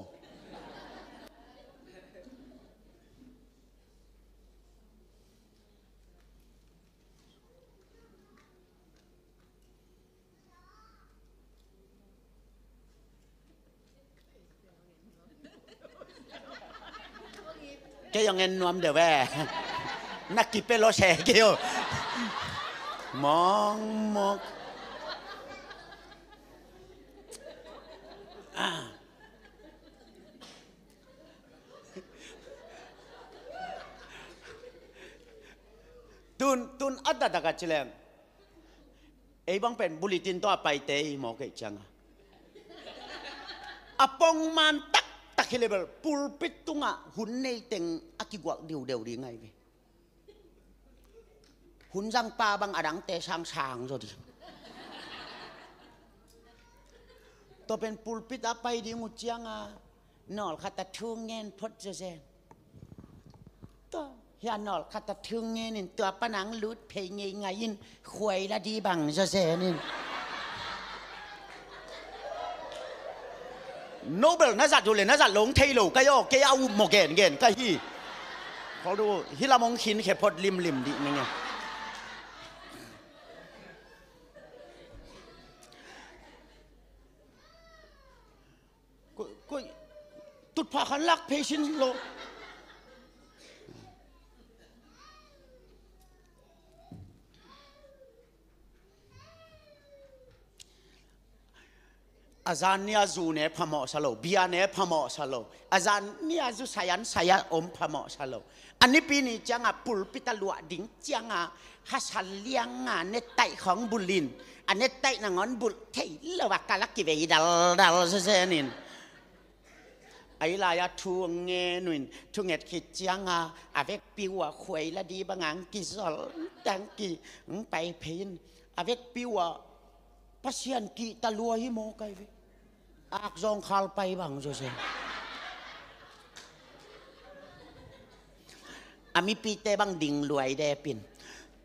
Kei hong en nuam deuh ve. Na kipia lo se kei uh. Mawngmawng. Ah. Tun, tun a taktak a ci leng. Ei bang pen bulletin tawh a paite i mawk ei cianga. A pongman taktak hi le bel pulpit tungah hun nei teng a kiguak diudeu ding ahi ve. Hun zangpa bang a dangte sangsang zaw ding. Tua pen pulpit a pai ding uh cianga nawlkhat a thu ngen phot zawzen. Tua hia nawlkhat a thu ngen in tua panang lut phei ngeingai in khuai la di bang zawzen in. No bel na zat uh le na zat lo hong thei lo ka hi aw, kei a up maw gengen ka hi. Khol du hi lam hong khin khe phot limlim dih ning e. pha khan lak phei sin lo. A zan ni a zu ne phamawh sa lo, bia ne phamawh sa lo. A zan ni a zu sai an sai a om phamawh sa lo. A nipi ni ciangah pulpit a luah ding ciangah hasa liangah nettaih khawng bulhin, a nettaih nangawn bulh thei lo a kal a kivei daldal sesenin. Ahi lai-ah thu ngen uh in, thunget khit ciangah a vekpi uh a khuai la di bangah ang kizol tang ki ang pai phei in, a vekpi uh a Pasian kihta lua hi maw kai ve. Ak zawngkhal pai bang zawzen. A mipite bang ding luai depin,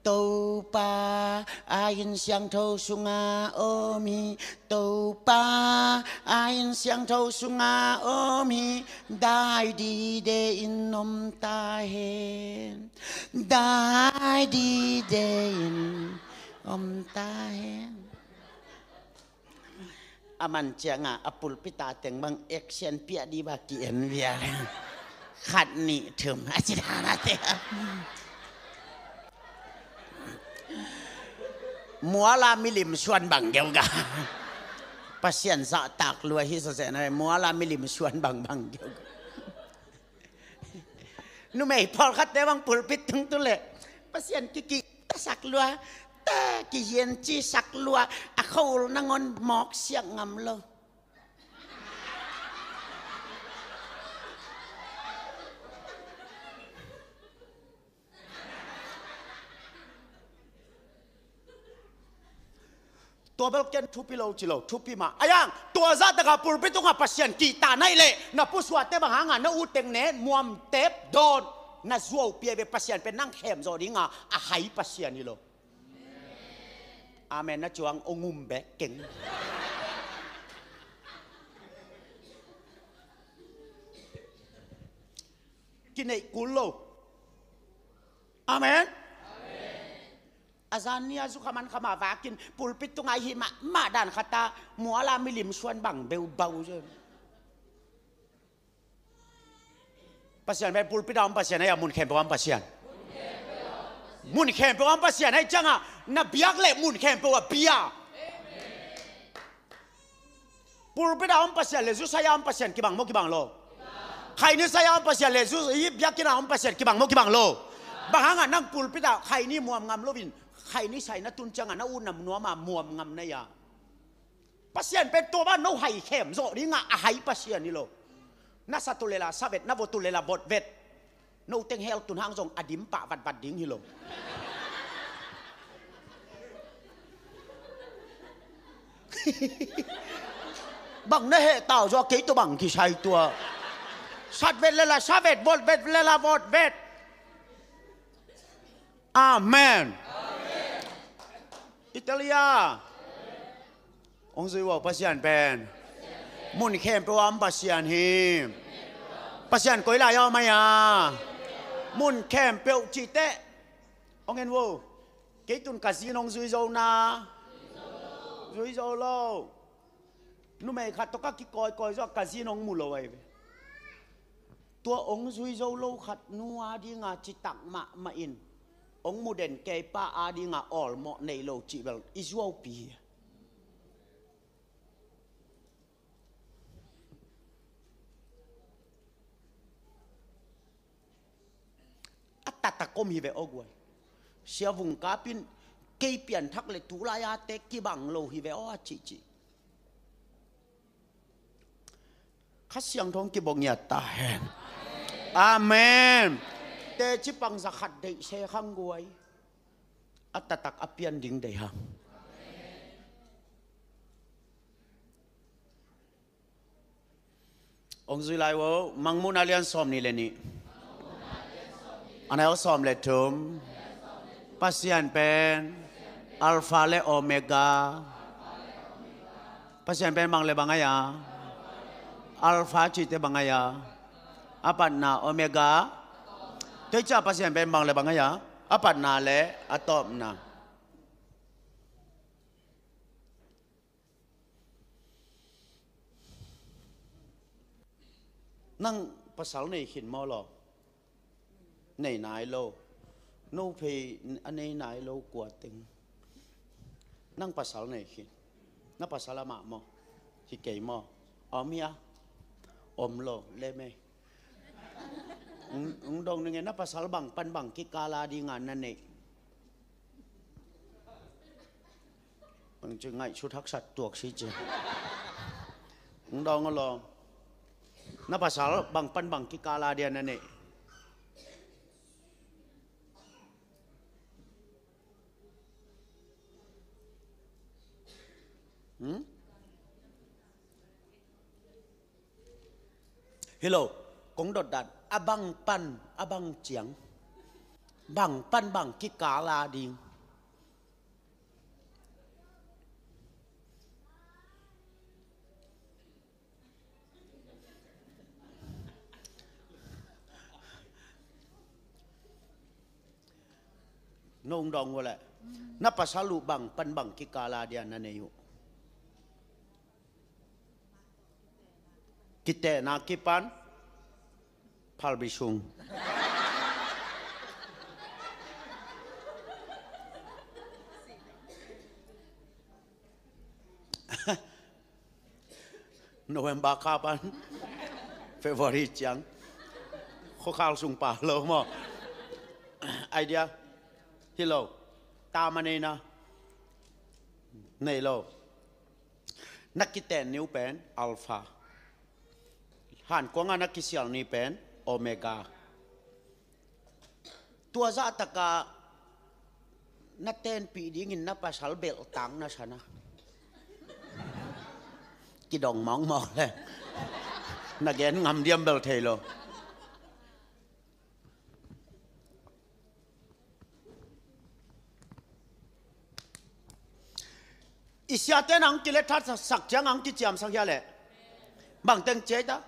Topa a inn siangtho sunga om hi. Topa a inn siangtho sunga om hi. Dai dide in om ta hen. Dai dide in om ta hen. A man ciangah a pulpit a teng bang action piah di ba ki-en vial. Khat nih thum a ci dan a te. Muala milim suan bang geuga. Pasian zahtak lua hi sawseh na muala milim suan bang bang geuga. Numei pawlkhatte bang pulpit tung tu leh Pasian kikihtasak lua, ta kihiancisak lua, a kho-ul nangawn mawksiak ngam lo. Tua bel ken thupi lo ci lo, thupi mah. A yang, tua zahtakah pulpit tungah Pasian kihta na hih leh, na pusuahte bang hangah na utteng ne muamtep dawn, na zuau pia ve. Pasian pen nang khemzawh dingah a hai Pasian hi lo. Amen na ciang ong um bek keng. Kineih kul lo. Amen. A zan ni a zu kha man kha mah vakin pulpit tunga i hih mahmah dan khat a muala milim suan bang beu bau zen. Pasian pen pulpit a om Pasian ahi a, mun khempeuh a om Pasian. Mun khempeuh a om Pasian ahi ciangah na biak leh mun khempeuh a bia. Pulpit a om Pasian le zu sai a om Pasian kibang maw kibang lo? Khaini sai a om Pasian le zu i biakinn a om Pasian kibang maw kibang lo? Bang hangah nang pulpit ah khaini muam ngam loin khaini sai na tun ciangah na utna nuam a muam ngam na hi a? Pasian pen tua bang no hai khemzawh dingah a hai Pasian hi lo. Na sa tu lela sa vet, na vot tu lela vot vet. No teng hell tun hang zong a dim pah vatvat ding hi lo. Bang na heh tau zaw kei tua bang kisai tua. Sat vet lela sa vet, vot vet lela vot vet. Amen. Italia. Hong zui uh a Pasian pen mun khempeuh a om Pasian hi. Pasian koi lai a om ahi a? Mun khempeuh cih teh hong en uh. Kei tun ka zin hong zui zo na? Zui zo lo. Numei khat tawh ka kikawikawi zawh a ka zin hong mu lo ahi ve. Tua hong zui zo lo khat nu a dinga citak mahmah in hong mu den keipa a dinga awlmawh nei lo cih bel i zuaupi hi. A taktak om hi ve aw guai. Sia Vung Kap in kei pianthak le tulai a te kibang lo hi ve aw a cihcih. Kha Siangtho hong kibawh ngiat ta hen. Amen. Teci pang za khat deih se khang guai. A taktak a pian ding deih hang. Hong zui lai uh, Mangmuhna lian sawm nih le nih. A neu sawm le thum. Pasian pen Alpha le Omega. Pasian pen bang le bang ahi a? Alpha cihte bang ahi a? A patna. Omega. Tua hi ciah Pasian pen bang le bang ahi a? A patna le a tawpna. Nang pasal nei khin maw law? Nei nai lo. No phei a nei nai lo kua teng. Nang pasal nei khin. Na pasal amah maw? Hi kei maw? Om hia? Om lo le mei. Ung dong ning e, na pasal bang pan bang kikala dinga na neih? Bang ci ngaihsut haksat tuak si ci. Ung dong a law. Na pasal bang pan bang kikala dia na neih? Hmm? Hi lo, kong dot dan a bang pan a bang ciang, bang pan bang kikala ding. Nong dong uh leh na pasal uh bang pan bang kikala dia na nei uh? Kitehna kipan phalbi sung. November kha pan February ciang khuakhal sung pa lo maw? Idea hi lo. Tama neina nei lo. Na kiten ni uh pen Alpha. Hankuanga na kisial ni pen Omega. Tua zahtaka na tenpih dingin na pasal belhtang na sana. Kidong mawkmawk le na gen ngam diam bel thei lo. I siate nang kilethat sak ciang ang kiciamsak hia leh? Bang teng ciai ta?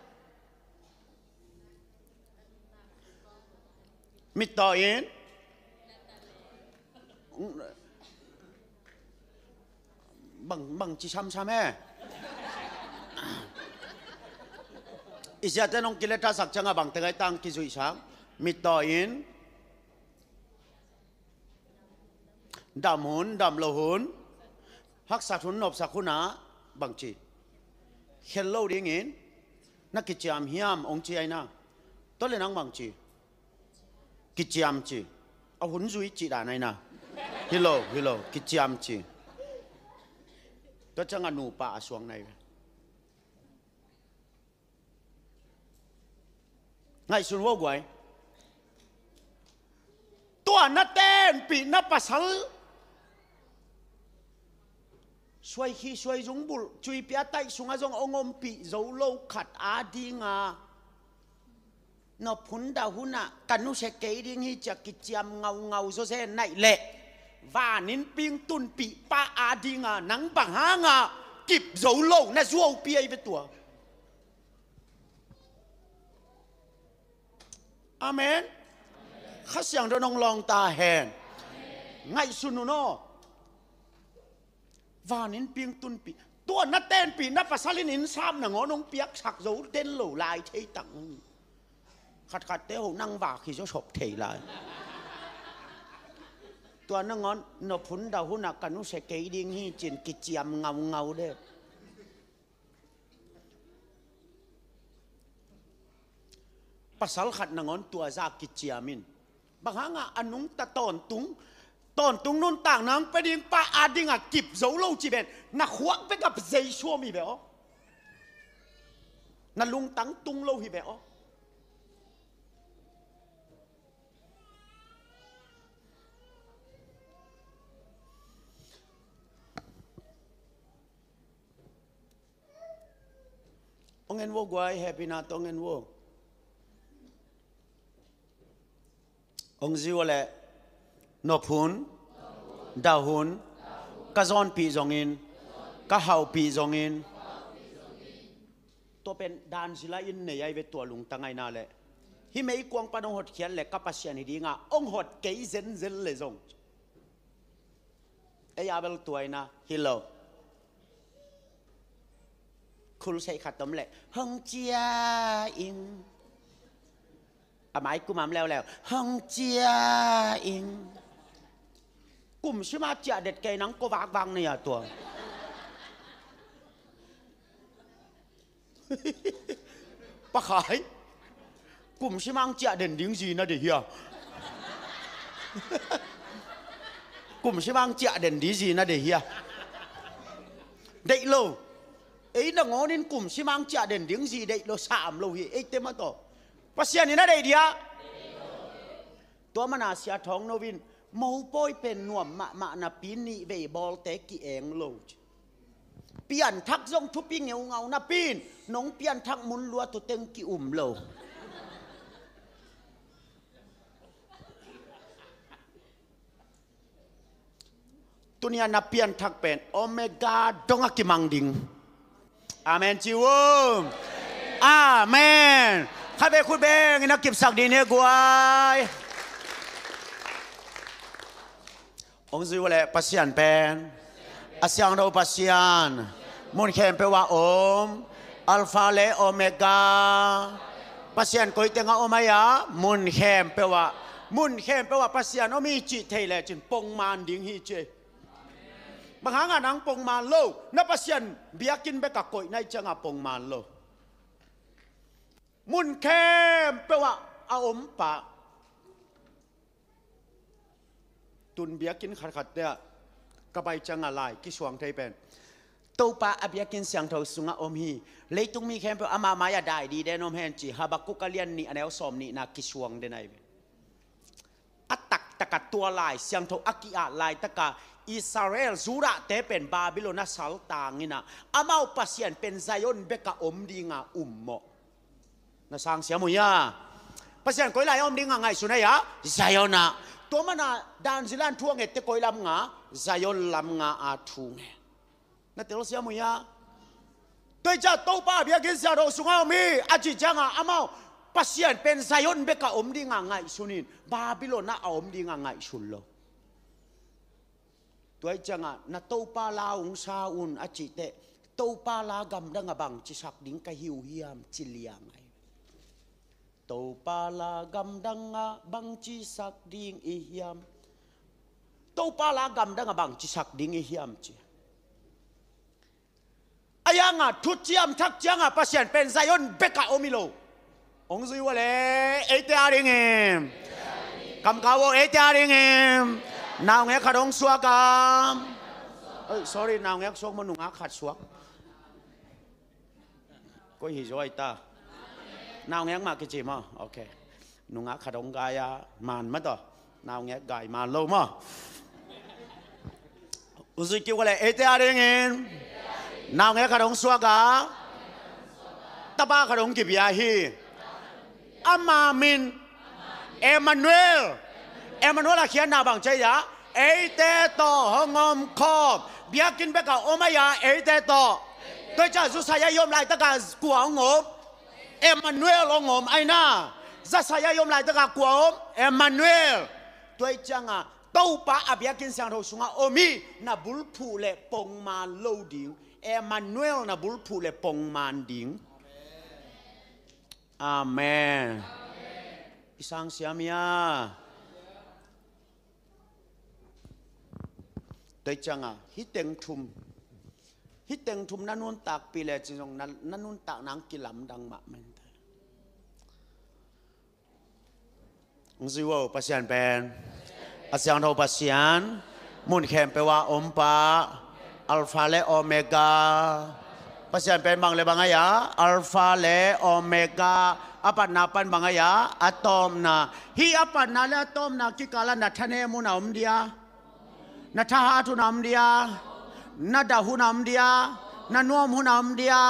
Mittaw in bang, bang ci samsam he. I siate nong kilethat sak cianga bang teng ai tang kizuihsak? Mittaw in dam hun, dam lo hun, haksat hun, nopsak hunah bang ci? Khel lo dingin na kiciam hiam ong ci aina. Tua le nang bang ci? Kiciam ci. A hun zui ci dan aina. Hi lo, hi lo, kiciam ci. Tua cianga nupa a suang nai ve. Ngaihsun vo guai. Tua na tenpih na pasal suai khi suai zung bulh cuipia taih sungah zong ong ompih zo lo khat adinga nop hun dah hunah ka nusia kei ding hi cia kiciam ngaungau zawzen naih leh vaninnping tunpih pa adinga nang bang hanga kip zo lo na zuaupi ai ve tua. Amen. Kha Siangtho nong lawng ta hen. Ngaihsun un aw. Vaninnping tunpih. Tua na tenpih na pasal in innsap nangawn hong piaksak zo den lo lai thei tang. Khatkhatte ho nang vak hi zaw sop thei lai. Tua nangawn nop hun dah hunah ka nusia kei ding hi cin kiciam ngaungau de. Pasal khat nangawn tua za kiciam in. Bang hanga a nungta tawntung, tawntung nuntak nang pia ding pa adinga kip zo lo ci ven. Na khuak vekap zei suam hi ve aw. Na lungtang tung lo hi ve aw. Ong en vo guai, hehpihna tawh ong en vo. Ong zi ua leh nop hun, dah hun, ka zawnpih zongin, ka hauhpih zongin. Tua pen dan zila in nei ai ve tua lungtang aina leh. Hih meikuang pan ong hotkhiat leh ka Pasian hi dinga ong hot kei zenzen leh zong. Ei a bel tua aina hi lo. Khulseih khat om leh, hong cia ing. A mai kum a om leuleu, hong cia ing. Kum sima ciah det kei nang ko vakvak nei a tua. Pakhai. Kum sima ang ciah den ding zi na deih hia? Kum sima ang ciah den ding zi na deih hia? Deih lo. Ei nangawnin kum sima ang ciah den ding zi deih lo, sam lo hi. Ei te mah tawh Pasian in a deih dia. Tua mana Sia Thawng No in, mopawi pen nuam mahmah napi nih vei bawlte ki-eng lo. Pianthak zong thupi ngeungau napi in, nong pianthak mun luat uh teng ki-um lo. Tunia na pianthak pen omega dong a kimang ding. Amen ci uh. Amen. Khatvei khut beng in a kipsak dih ni guai. Hong zui uh leh Pasian pen a siangtho Pasian, mun khempeuh ah om, Alpha le Omega. Pasian koi tengah om ahi-a, mun khempeuh ah, mun khempeuh ah Pasian om hi cih thei lecin pongman ding hi ci. Bang hangah nang pongman lo? Na Pasian biakinn bekah koih na hih ciangah pongman lo. Mun khempeuh ah a om pa. Tun biakinn khatkhatte ah ka pai ciangah lai kisuang thei pen, Topa a biakinn siangtho sungah om hi. Leitung mi khempeuh ama mai-ah dai diden om hen ci Habakuk a lian nih a neu sawm nihna kisuang den ahi ve. A taktakah tua lai siangtho a ki-at laitaka Israel, Judahte pen Babylon a saltang inah, amau Pasian pen Zion bekah om dinga ummawh. Na sang siam uh hia? Pasian koi lai a om dinga ngaihsun ahi-a, Zion ah. Tua mana Dan Zilan thu a ngette koi lam nga? Zion lam nga a thu nge. Na telsiam uh hia? Tua hi ciah Topa biakinn siangtho sungah om hi a cih ciangah amau Pasian pen Zion bekah om dinga ngaihsun in, Babylon ah a om dinga ngaihsun lo. Tua hi ciangah na Topa la hong sa un a cih teh, Topa la gamdangah bangci sak ding ka hi uh hiam ci liang ahi. Topa la gamdangah bangci sak ding i hiam? Topa la gamdangah bangci sak ding i hiam ci. A yangah thuciam thak ciangah Pasian pen Zion bekah om hi lo. Hong zui uh a le, eite a dingin. Kamkau aw, eite a dingin. Naungek khat hong suak a. Oi, sorry, naungek suak maw, nungak khat suak. Koi hi zaw ahi ta? Naungek mah kici maw? Ok. Nungak khat hong gai a, man mah tawh. Naungek gai man lo maw? Hong zui kik uh a le, eite a dingin. Naungek khat hong suak a, tapa khat hong kipia hi. Ama min Emmanuel. Emmanuel a khiatna bang ci hiam? Eite tawh hong om khawm. Biakinn bekah om ahi-a, eite tawh. Tua hi ciah Josiah i om laitakah kua hong om? Emmanuel hong om ahi na. Josiah i om laitakah kua om? Emmanuel. Tua hi ciangah Topa a biakinn siangtho sungah om hi. Na bulphuh leh pongman lo ding. Emmanuel na bulphuh leh pongman ding. Amen. I sang siam hia? Tua hi ciangah hih teng thum, hih teng thum na nuntakpih lecin zong na, na nuntakna hong kilamdang mahmah hi. Hong zui uh aw, Pasian pen a siangtho Pasian, mun khempeuh ah om pa, Alpha le Omega. Pasian pen bang le bang ahi-a? Alpha le Omega. A patna pan bang ahi-a? A tawpna. Hih a patna le a tawpna kikalah na thanem hun a om dia? Na thahat hun a om dia? Na dah hun a om dia? Na nuam hun a om dia?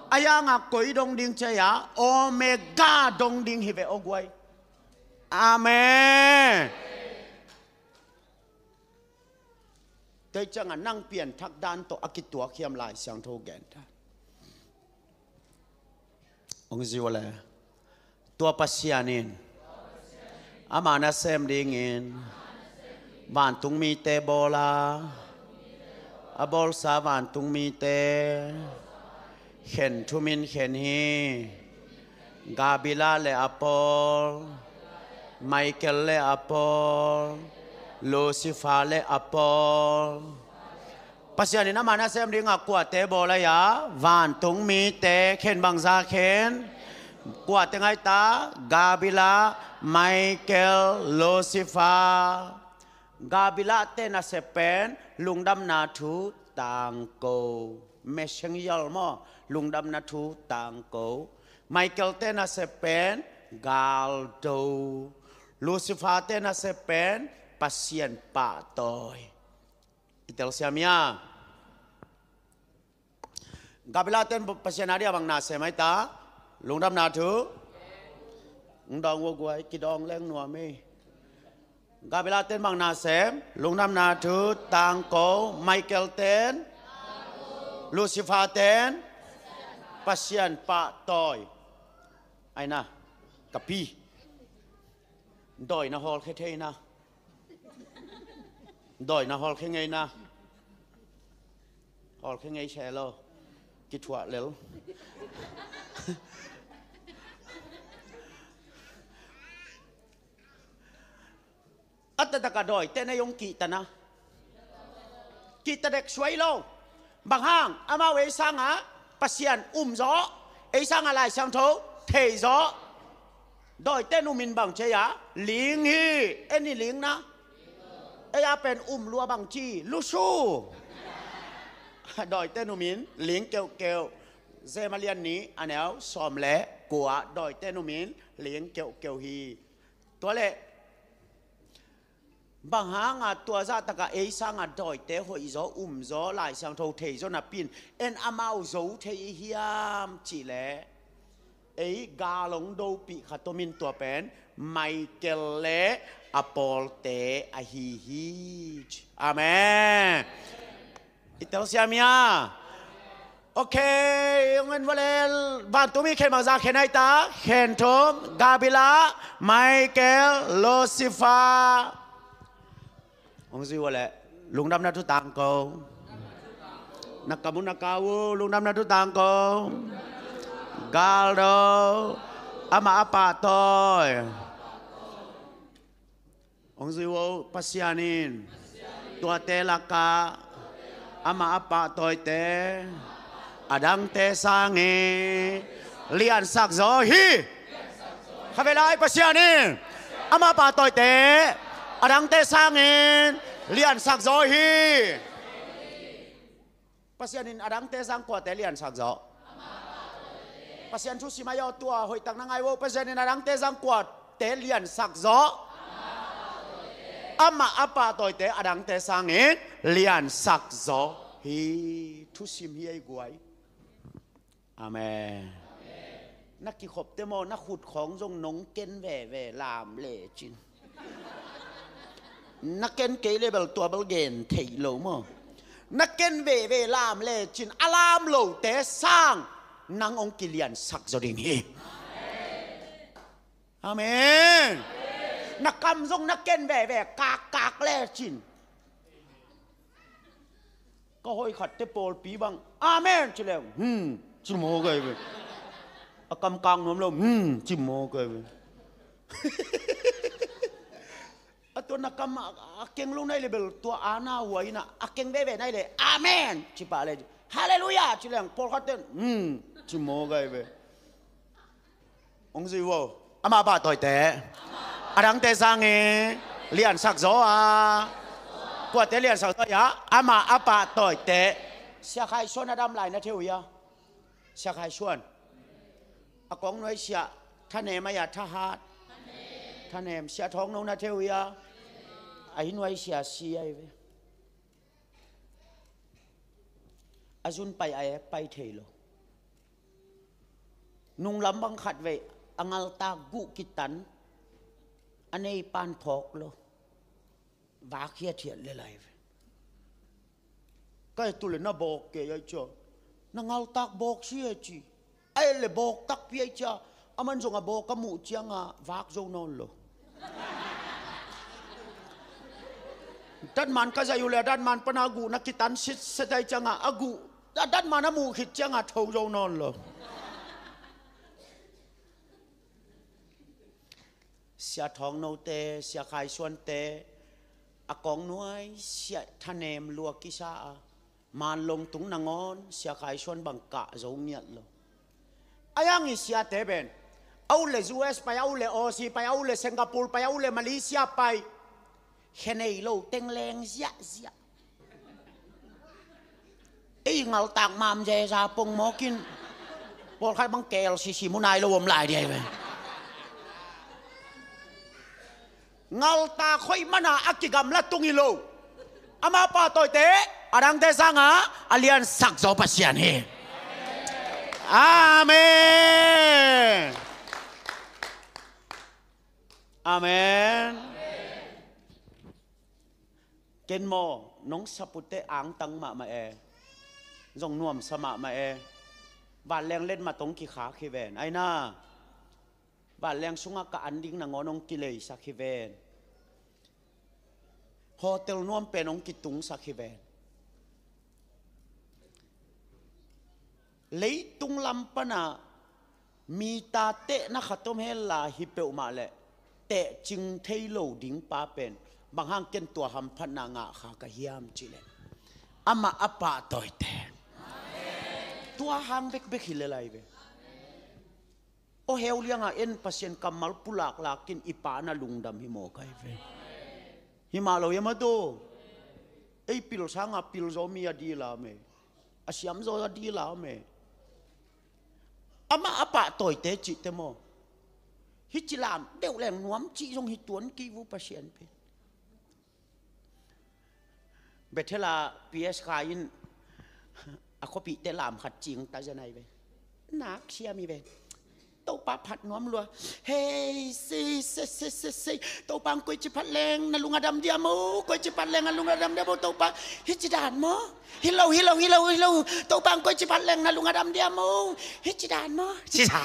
A yangah koi dong ding ci hiam? Omega dong ding hi ve aw guai. Amen. Tua hi ciangah nang pianthak dan tawh a kituak hiam Lai Siangtho gen dan? Hong zui uh a le, tua Pasian in ama nasem dingin vantung mite bawl a, a bawlsa vantung mite khen thumin khen hi. Gabriel le a pawl, Michael le a pawl, Lucifer le a pawl. Pasian in ama nasem dingah kuate bawl a, vantung mite khen bangza khen? Kuate ngaita? Gabriel, Michael, Lucifer. Gabriel te nasep pen lungdamna thu tangko, messenger maw, lungdamna thu tangko. Michael te nasep pen galdo. Lucifer te nasep pen Pasian pahtawi. I telsiam hia? Gabriel ten Pasian a dia bang nasem aita? Lungdamna thu. Ng dawng ua guai, kidawng leng nuam ei. Gabriel ten bang nasem? Lungdamna thu tangko. Michael ten? Lucifer ten? Pasian pahtawi. Aina, ka pi. Dawina hawlkhia theina. Dawina hawlkhia ngeina. Hawlkhia ngei se lo. Kithuah lel. A taktak a dawite na hong kihtana. Kihta dek suai lo. Bang hang, amau ei sangah Pasian um zaw, ei sangah Lai Siangtho thei zaw. Dawite numin bang ci a, ling hi, en i lingna. Ei a pen um lua bang ci, lusu. Dawite numin ling keuhkeuh. Jem a lian nih a neu sawm le kua, dawite numin ling keuhkeuh hi. Tua leh bang hanga tua zahtakah ei sangah dawite hoih zaw, um zaw, Lai Siangtho thei zaw napi in en amau zo thei i hiam cih leh, ei gal hong dopih khat om in, tua pen Michael le a pawlte ahi hi. Amen. I telsiam hia? Ok, hong en vua leh, vantung mi khen bangza khen aita? Khen thum. Gabriel, Michael, Lucifer. Hong zui vua leh, lungdamna thu tangko. Na kam uh, na kau uh, lungdamna thu tangko. Galdo, amah a pahtawi. Hong zui vua uh, Pasian in tuate lakah amah a pahtawite adangte sangin liansak zaw hi. Khavelai Pasian in amah a pahtawite adangte sangin liansak zaw hi. Pasian in adangte sang kuate liansak zaw? Pasian thusim ahi aw, tua hoihtak na ngai uh. Pasian in adangte sang kuate liansak zaw? Amah a pahtawite adangte sangin liansak zaw hi. Thusim hi ei guai. Amen. Na kikhopte maw, na khut khawng zong nong ken veve lam lecin. Na ken kei le bel tua bel gen thei lo maw. Na ken veve lam lecin a lam lote sang nang hong kiliansak zaw ding hi. Amen. Na kam zong na ken veve kakkak lecin. Ka hoih khatte pawlpi bang amen ci leng, hmm, ci maw kai ve. A kam kak nuam lo, hmm, ci maw kai ve. A tua na kam a, a keng lo nai le bel tua a na huai na a keng veve nai le amen ci pah le, halleluiah ci leng pawlkhat ten, hmm, ci maw kai ve. Hong zui uh aw. Amah a pahtawite adangte sangin liansak zaw a. Kuate liansak zaw a? Amah a pahtawite. Sia Khai Suan a dam lai na thei uh hia? Sia Khai Suan. A kong nuai sia, thanem a hia, thahat? Thanem. Sia Thawng No na thei uh hia? A hi nuai sia si ahi ve. A zun pai a ek pai thei lo. Nunglam bang khat vei a ngaltak guh kitan a nei pan phawk lo. Vak hiathiat le lai ve. Kai tu le na bawk kei ai cia. Na ngaltak bawk si e ci. Ai le bawk takpi ai cia. A man zong a bawk a muh cianga vak zo nawn lo. Datman ka zai uh le datman pana guh na kitan sitset ai cianga a guh A dat man a muh khit ciangah tho zo nawn lo. Sia Thawng Note, Sia Khai Suante, a kawng nuai Sia Thanem lua kisa a, man lawng tung nangawn Sia Khai Suan bang kah zo ngiat lo. A yang i siate pen a ut le U S pai, a ut le Aussie pai, a ut le Singapore pai, a ut le Malaysia pai, khe nei lo teng leng ziahziah. Ei ngaltak mam zeza pongmawk in pawlkhat bang K L C C mu nai lo om lai dia hi ve. Ngaltak hoih mana a kigamla tung hi lo. Amah pahtawite a dangte sangah a liansak zaw Pasian hi. Amen. Amen. Ken maw, nong saputte angtang mahmah e. Zong nuamsa mahmah e. Vanleng letmat hong kikhak hi ven. Aina, vanleng sungah ka an ding nangawn hong kileisak hi ven. Hotel nuam pen hong kitungsak hi ven. Leitung lam pana mi tate na khat om hela hi peuhmah leh tehcing thei lo ding pa pen bang hang ken tua hamphatna ngah kha ka hiam cih leh amah a pahtawite. Tua hang bekbek hi lel lai ve. Aw heu liangah en Pasian kammal pulaklak in i pa na lungdam hi maw kai ve. Hi mah lo hiam a daw. Ei pil sangah pil zaw mi a dila me. A siam zaw a dila me. Amah a pahtawite cihte maw. Hi ci lam deuh leng nuam cih zong hi tuan kei vu Pasian pen. Bethel a P S Khai in a khuapihte lam khat cing ta zen ai ve. Nak siam hi ve. Topa phat nuam lua. Hei, sei, sei, sei, sei, sei. Topa ang koi ci phat leng na lung a dam dia mo. Koi ci phat leng na lung a dam dia mo Topa. Hi ci dan maw. Hi lo, hi lo, hi lo, hi lo. Topa ang koi ci phat leng na lung a dam dia mo. Hi ci dan maw. Ci sa.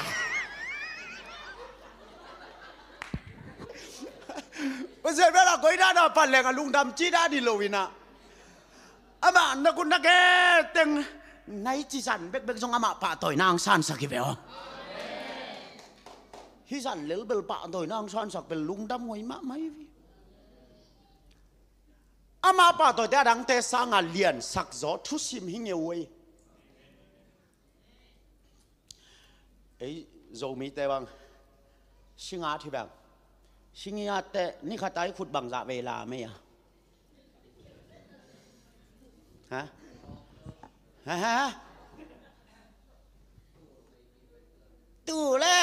Pasian bel a koi dan a phat leng a lungdam ci dan hi lo inah. Amah na kut na ke teng nai ci zan bekbek zong amah pahtawina ang sansak hi ve aw. Hi zan lel bel pahtawina ang sansak bel lungdam ngoi mahmah hi ve. Amah pahtawite a dangte sanga liansak zaw thusim hi ngeu ei. Ei Zomite bang singat hi bang. Singatte ni khat ai khut bangzah vei la mei a. Ha? Ha, ha, ha? Tu le.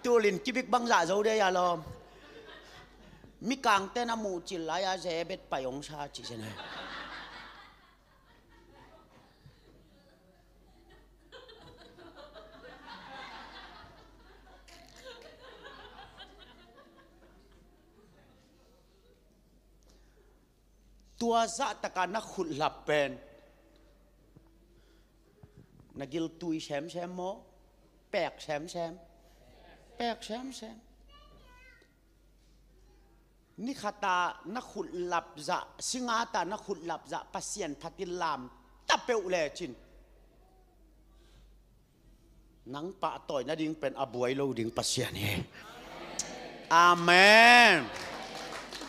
Tulin kibik bangzah zo de ya lawm. Mikangte na muh cil lai a ze bet pai ong sa ci se na. Tua zahtaka na khutlap pen na giltui semsem maw? Pek semsem. Pek semsem. Ni khata na khutlap zah, singata na khutlap zah Pasian phatin lam ta peuh lecin nang pahtawi nading pen a buai lo ding Pasian hi. Amen.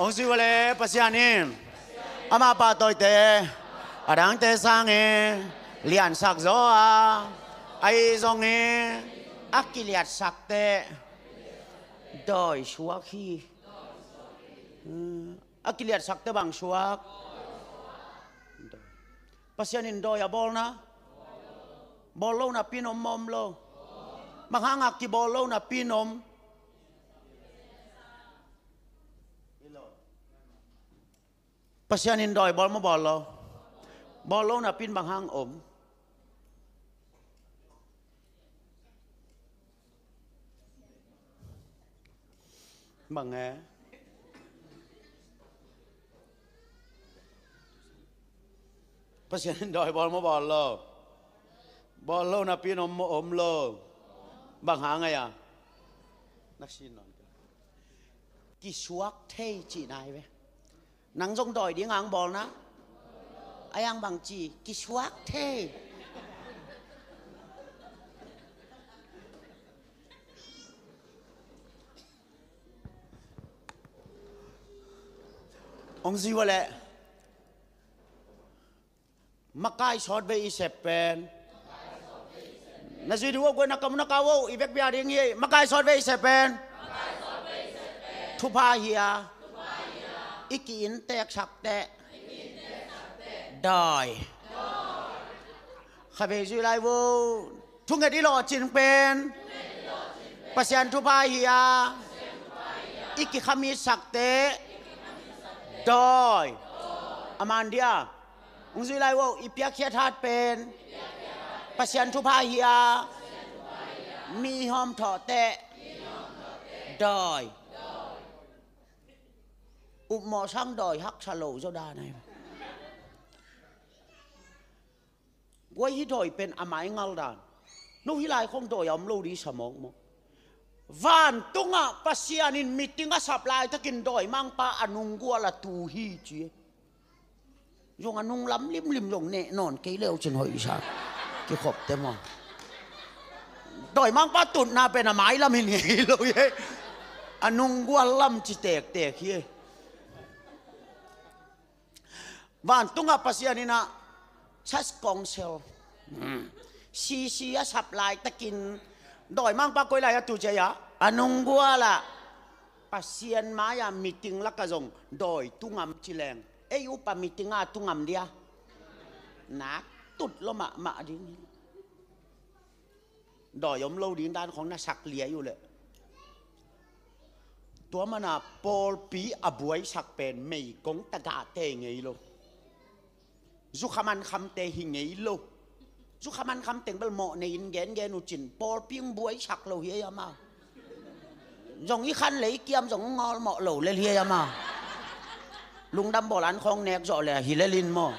Ong si vale Pasian in amah pahtawite a dangte sangin liansak zaw a, ahi zongin a kiliatsakte dawi suak hi. A kiliatsakte bang suak? Pasian in dawi a bawlna bawl lo napi in om maw om lo? Bang hanga kibawl lo napi in om? Pasian in dawi bawl maw bawl lo? Bawl lo napi in bang hang om? Bang e? Pasian in dawi bawl maw bawl lo? Bawl lo napi in om maw om lo? Bang hang aia? Nak sin nawn kisuak thei cihna hi ve. Nang zong dawi ding ang bawlna? A yang bangci kisuak thei. Hong zui ua leh makai sawt vei i sep pen. Na zui dih uh guai na kam na kau uh i vek bia ding hi. Makai sawt vei i sep pen. Thupha hi a i ki-inntek sak teh dawi. Kha vei zui lai uh. Thunget i lawhcing pen Pasian thupha hi a i kikhamit sak teh dawi. A man dia hong zui lai uh. I piakkhiat hat pen Pasian thupha hi a mi hawm thawh teh dawi. Upmawh sang dawi haksa lo zaw dan ai. Guai hi dawi pen a mai ngal dan. No hi lai khong dawi a om lo di sa mawkmawk. Vantungah Pasian in meeting a sap laitakin dawi mangpa a nunggual a tu hi ci. Zong a nung lam limlim zong neh nawn kei leu cin hoih sa kikhop te maw. Dawi mangpa tutna pen a mai lam hi ngei lo hi. A nunggual lam ci tektek hi. Vantungah Pasian in ah church council, C C a sap laitakin dawi mangpa koi lai a tu cia a nunggual ah Pasian mai-ah meeting lakah zong dawi tu ngam ci leng ei upa meeting ah tu ngam dia. Nak tut lo mahmah ding. Dawi om lo ding dan khong na sak liai uh leh. Tua mana pawlpi a buaisak pen meigong tagahte ngei lo. Zukhaman khamte hi ngei lo. Zukhaman kham teng bel mawh nei in gengen uh cin pawlpi hong buaisak lo hi ei amau. Zong i khan lei kiam zong hong ngawlmawh lo lel hi ei amau. Lungdam bawl an khawng nek zawh le hi lel in maw.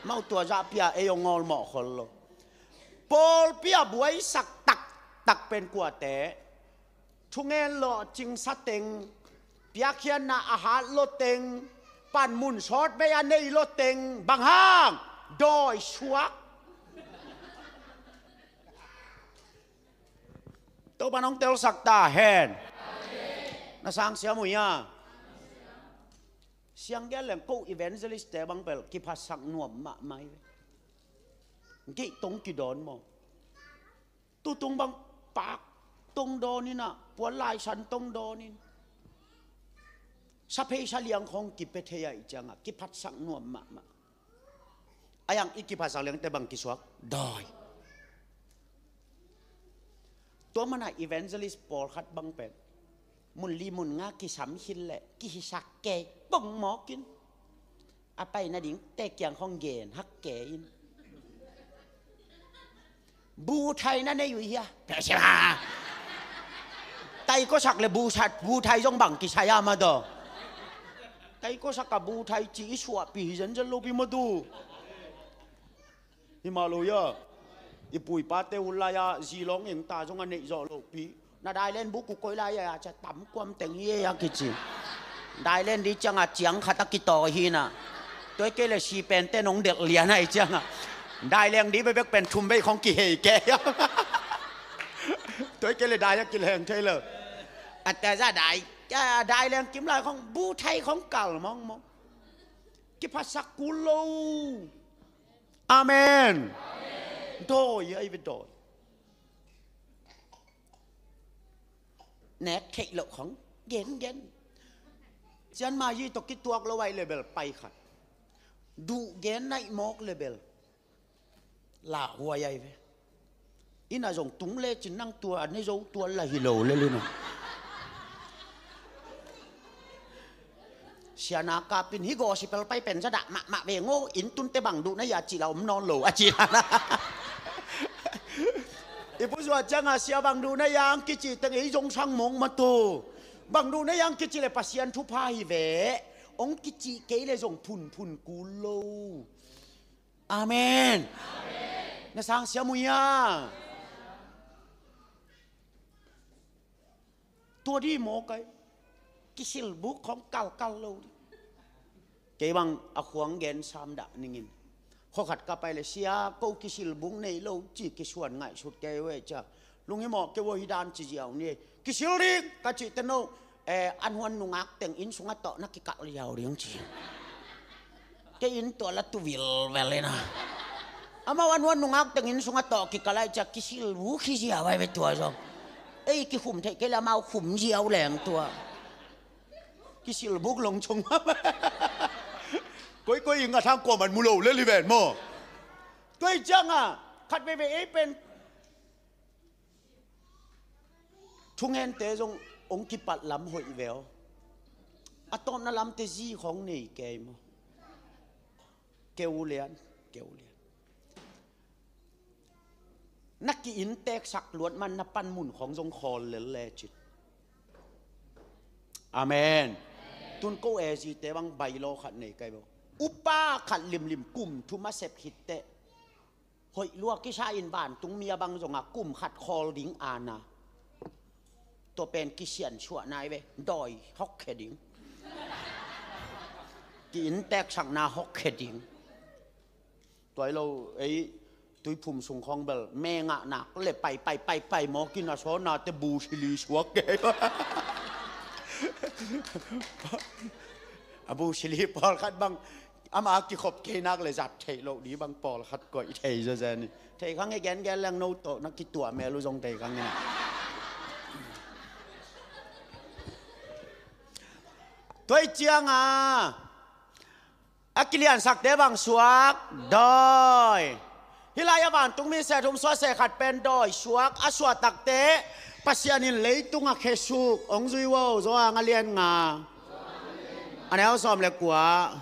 Mau tua zahpia ei hong ngawlmawh khol lo. Pawlpi a buaisak taktak pen kuate? Thungen lawhcingsa teng, piakkhiatna a hat lo teng, panmun sawt vei a nei lo teng, bang hang? Dawi suak. Topa nong telsak ta hen. Na sang siam uh hia? Siang gel leng ko evangelist te bang pel kiphasak nuam mahmah hi ve. Ngeih tong kidawn maw? Tutung bang pak tong dawn in ah puan laisan tong dawn in saphei saliang khong kipia thei ah i ciangah kiphatsak nuam mahmah. A yang i kiphatsak liangte bang kisuak? Dawi. Tua mana evangelist pawlkhat bang pen mun li mun nga kisam khit leh kihisak kei pong mawkin a pai nadingte kiang khong gen hak kei in. Buthai na nei uh hia? Pehsia. Taikosak le buthai zong bang kisai a mah daw. Taikosak a buthai ci i suahpih hi zenzen lopi mah tu. Hi mah lo hia? I pu i pate hun lai-a zilawng eng ta zong a neih zawh lohpi. Na dailen bu kuk koi lai a cia tam kuam teng hi ei a kici. Dailen di ciangah ciang khat a kitawi hi na. Tuai kei le si pente nong delh lian a i ciangah daileng di bekbek pen thum bei khong kihei kei a. Tuai kei le dai a kileng thei lo. A tia za dai a daileng kim lai khong bu thai khong kal mawngmawng. Kiphasak kul lo. Amen. Dawi a i ve dawi. Nek theih loh khong gengen. Cian ma yi tawh kituak lo ai lebel pai khat. Duh gen naih mawk lebel. Lauhuai ai ve. Ina zong tung lecin nang tua ne zo tua la hi lo le lino. Siana kapin hi gospel pai pen zadah mahmah ve ngo in tunte bang duh na ya cih la om nawn lo a cih la na. I pu zua cianga sia bang duh na yang kici teng ei zong sang mong matu. Bang duh na yang kici le Pasian thupha hi ve. Ong kici kei le zong phunphun kul lo. Amen. Na sang siam uh hia? Tua di mawk ai. Kisil buk khong kalkal lo di. Kei bang a khuang gen sam dah ningin. Khua khat ka pai le, "Sia, ko kisil buk nei lo," ci, "kisuan ngaihsut kei ve," ci a. "Lunghimawh kei ve, hi dan ci ziau ni." "Kisil ding," ka cih teh, "No, eh, an huan nungak teng inn sungah tawh na kikal ziau ding," ci. Kei inn tua la tu vilvel ina. Amau an huan nungak teng inn sungah tawh kikal ai ci a, kisil buk hi ziau ai ve tua zong. Ei kikhum theih kei le amau khum ziau leng tua. Kisil buk long chung. Koikoi ing a thang kuaman mu lo le liven maw. Tua hi ciang a, khat veve ei pen thungente zong ong kipat lam hoih ve aw. A tawpna lamte zi khong nei kei maw. Keu lian, keu lian. Na ki-innteksak luat man na panmun khong zong khawl lel lecin. Amen. Tun ko ezite bang bailo khat nei kai bo. Upa khat limlim kum thum a sep khitteh, hoih lua kisa in vantungmi a bang zongah kum khat khawl ding ana. Tua pen kisiansuah nai ve, dawi hawkkhe ding. Ki-innteksakna hawkkhe ding. Tua hi lo, ei Tuiphum sung khong bel mengah nak le pai, pai, pai, pai mawk in a sawnate bu sili suak kei. A bu sili pawlkhat bang ama kikhop kei nak le zat theih loh ding bang pawlkhat koih thei zawzen hi. Thei kha nge, gengen leng no tawh na kituah mel uh zong thei kha nge. Tua hi ciang a, a kiliansakte bang suak? Dawi. Hih lai-ah vantungmi seh thum suah seh khat pen dawi suak, a suahtakte Pasian in leitungah khesuk. Hong zui vo, Johan a lian nga, a neu sawm le kua.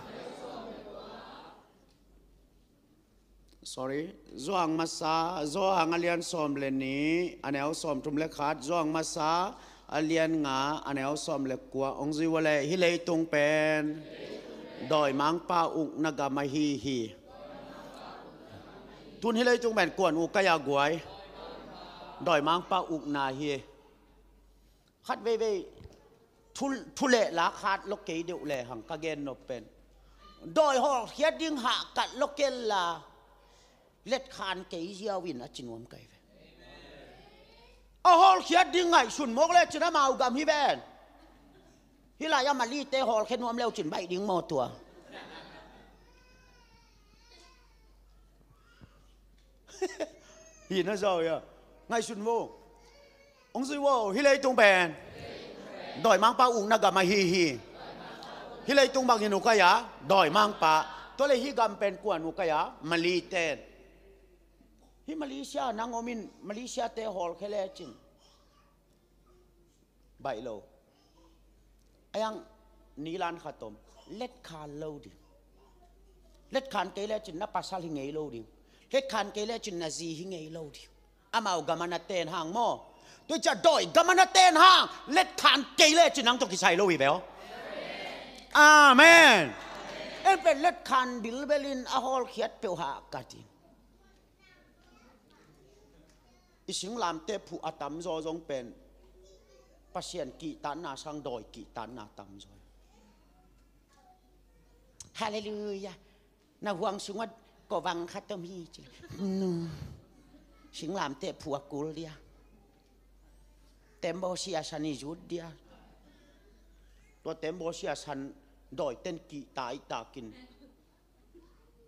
Sorry. Johan masa, Johan a lian sawm le nih, a neu sawm thum le khat, Johan masa a lian nga, a neu sawm le kua. Hong zui vo le, hih leitung pen dawimangpa ukna gam ahi hi. Tun hih leitung pen kuan uk a hia guai? Dawimangpa ukna hi. Khat veivei thu, thu le la khat lo kei deuh le hang ka gen nop pen, dawi hawlkhiat ding hahkat lo kei la, letkhan kei ziau in a ci nuam kai ve. A hawlkhiat ding ngaihsun mawk lecin amau gam hi ven. Hih lai-ah Malite hawlkhia nuam leu cin baih ding maw tua? Hi na zau ia. Ngaihsun vo. Hong zui vo, hih leitung pen dawimangpa ukna gam ahi hi. Hih leitung bang in uk a hia? Dawimangpa. Tua le hih gam pen kuan uk a hia? Malite'n. Hih Malaysia nang om in Malaysia-te hawlkhia lecin baih lo. A iang nilan khat om. Letkhan lo ding. Letkhan kei lecin na pasal hi ngei lo ding. Letkhan kei lecin na zi hi ngei lo ding. Amau gam a na ten hang maw. Tua hi ciah dawi gam a na ten hang, letkhan kei lecin nang tawh kisai lo hi ve aw. Amen. En pen letkhan bilbel in a hawlkhiat peuh hahkat in. I singlamteh phuh a tamzaw zong pen Pasian kihtakna sang dawi kihtakna tamzaw. Halleluiah. Na huang sungah kovang khat om hi ci. Nu. Singlamteh phuh a kul dia. Tembaw sia san i zut dia. Tua tembaw sia san dawite'n kihtak i takin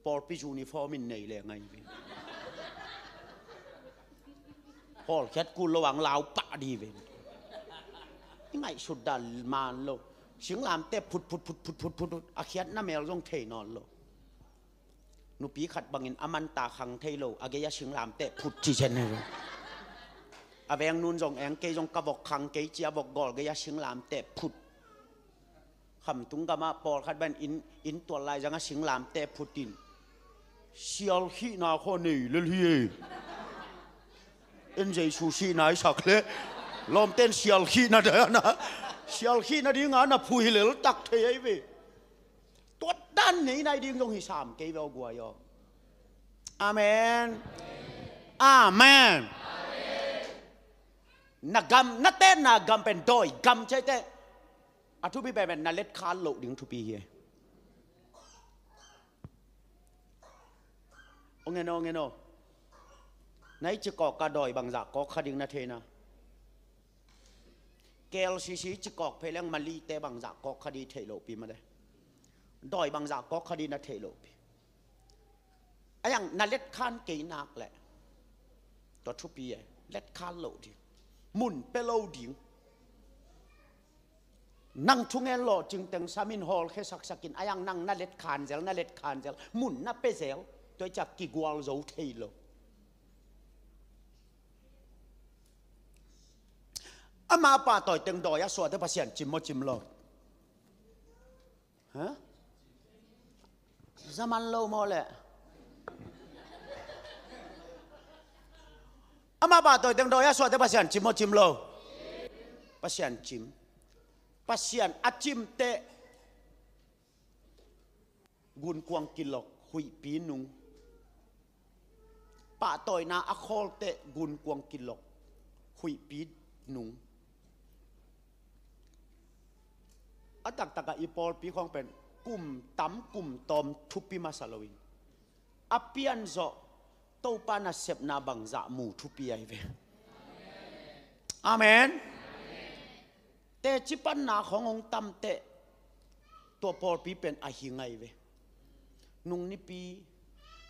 pawlpi uniform in nei le ngai ve. Hawlkhiat kul lo ang lau pah di ve. I ngaihsut dan man lo. Singlamteh phut, phut, phut, phut, phut, phut, phut. A khiatna mel zong thei nawn lo. Nupi khat bangin a manta khang thei lo, a gei-ah singlamteh phut ci zen hi lo. A veng nun zong eng, kei zong ka vok khang kei ci a vok gawl gei-ah singlamteh phut. Khamtung gamah pawlkhat ban inn, inn tual lai zangah singlamteh phut in. Sialkhihna khua nei lel hi e. En Jesu sihna i sak le lawmte'n sialkhihna dai a na. Sialkhihna dinga na phu hi lel tak thei ahi ve. Tua dan nei nai ding zong hi sam kei ve aw guai aw. Amen. Amen. Na gam, na tenna gam pen dawi gam ciaiteh a thupi pen pen na letkhan loh ding thupi hi. Ngen aw, ngen aw. Na i ci kawk ka dawi bangzah kawk kha ding na thei na. K L C C i ci kawk phei leng Malay-te bangzah kawk kha ding theih loh pi mah le. Dawi bangzah kawk kha ding na theih loh pi. A yang na letkhan kei nak leh tua thupi e. Letkhan loh ding. Mun pia lo ding. Nang thungen lawhcing teng sam in hawlkhia saksak in, a yang nang na letkhan zel, na letkhan zel, mun na pia zel, tua i ciah kigual zo thei lo. Ama pahtawi teng dawi a suahte Pasian cim maw cim lo? Ha? Zaman lo maw le? Ama pahtawi teng dawi a suahte Pasian cim maw cim lo? Pasian cim. Pasian a cimte gunkuang kilok, huihpi nung. Pahtawina a khawlte gunkuang kilok, huihpi nung. A taktak a i pawlpi khawng pen kum tam kum tawm thupi masa loin, a pianzawh Topa nasepna bangzah mu thupi ahi ve. Amen. Teci panna khawng hong tamteh tua pawlpi pen a hi ngai ve. Nung nipi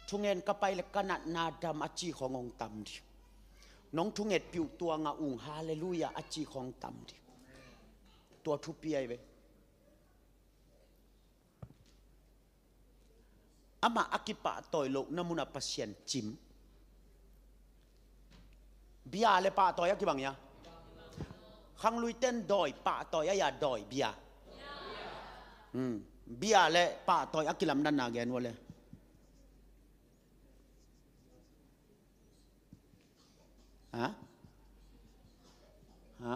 thungen ka pai le ka natna dam a ci khawng hong tam ding. Nong thunget piuh tuang a ung, halleluiah a ci khawng tam ding. Tua thupi ahi ve. Amah a kipahtawi lohna munah Pasian cim. Bia le pahtawi a kibang ia? Khangluiten dawi pahtawi a ia dawi bia? Hmm. Bia le pahtawi a kilamdanna gen ua le. Ha? Ha?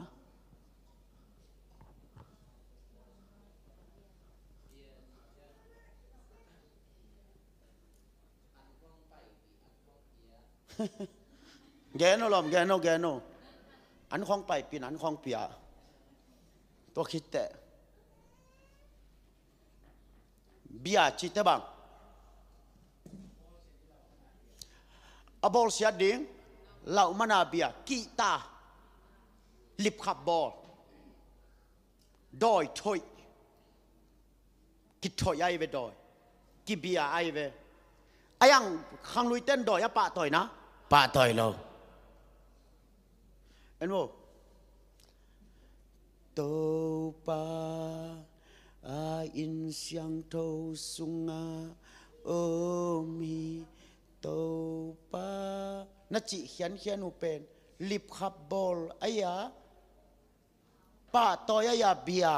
Gen o lawm, gen o, gen o. An khawng paipih in, an khawng pia. Tua khit teh bia cihte bang? A bawlsiat ding, lauhmana bia, kihta, lipkhap bawl, dawi thoih, kithoih ahi ve dawi, kibia ahi ve. A yang khangluiten dawi a pahtawi na, pahtawi lo. En vo. Topa a inn siangtho sungah om hi. Topa na cih khiankhian uh pen lipkhap bawl a ia, pahtawi a ia bia?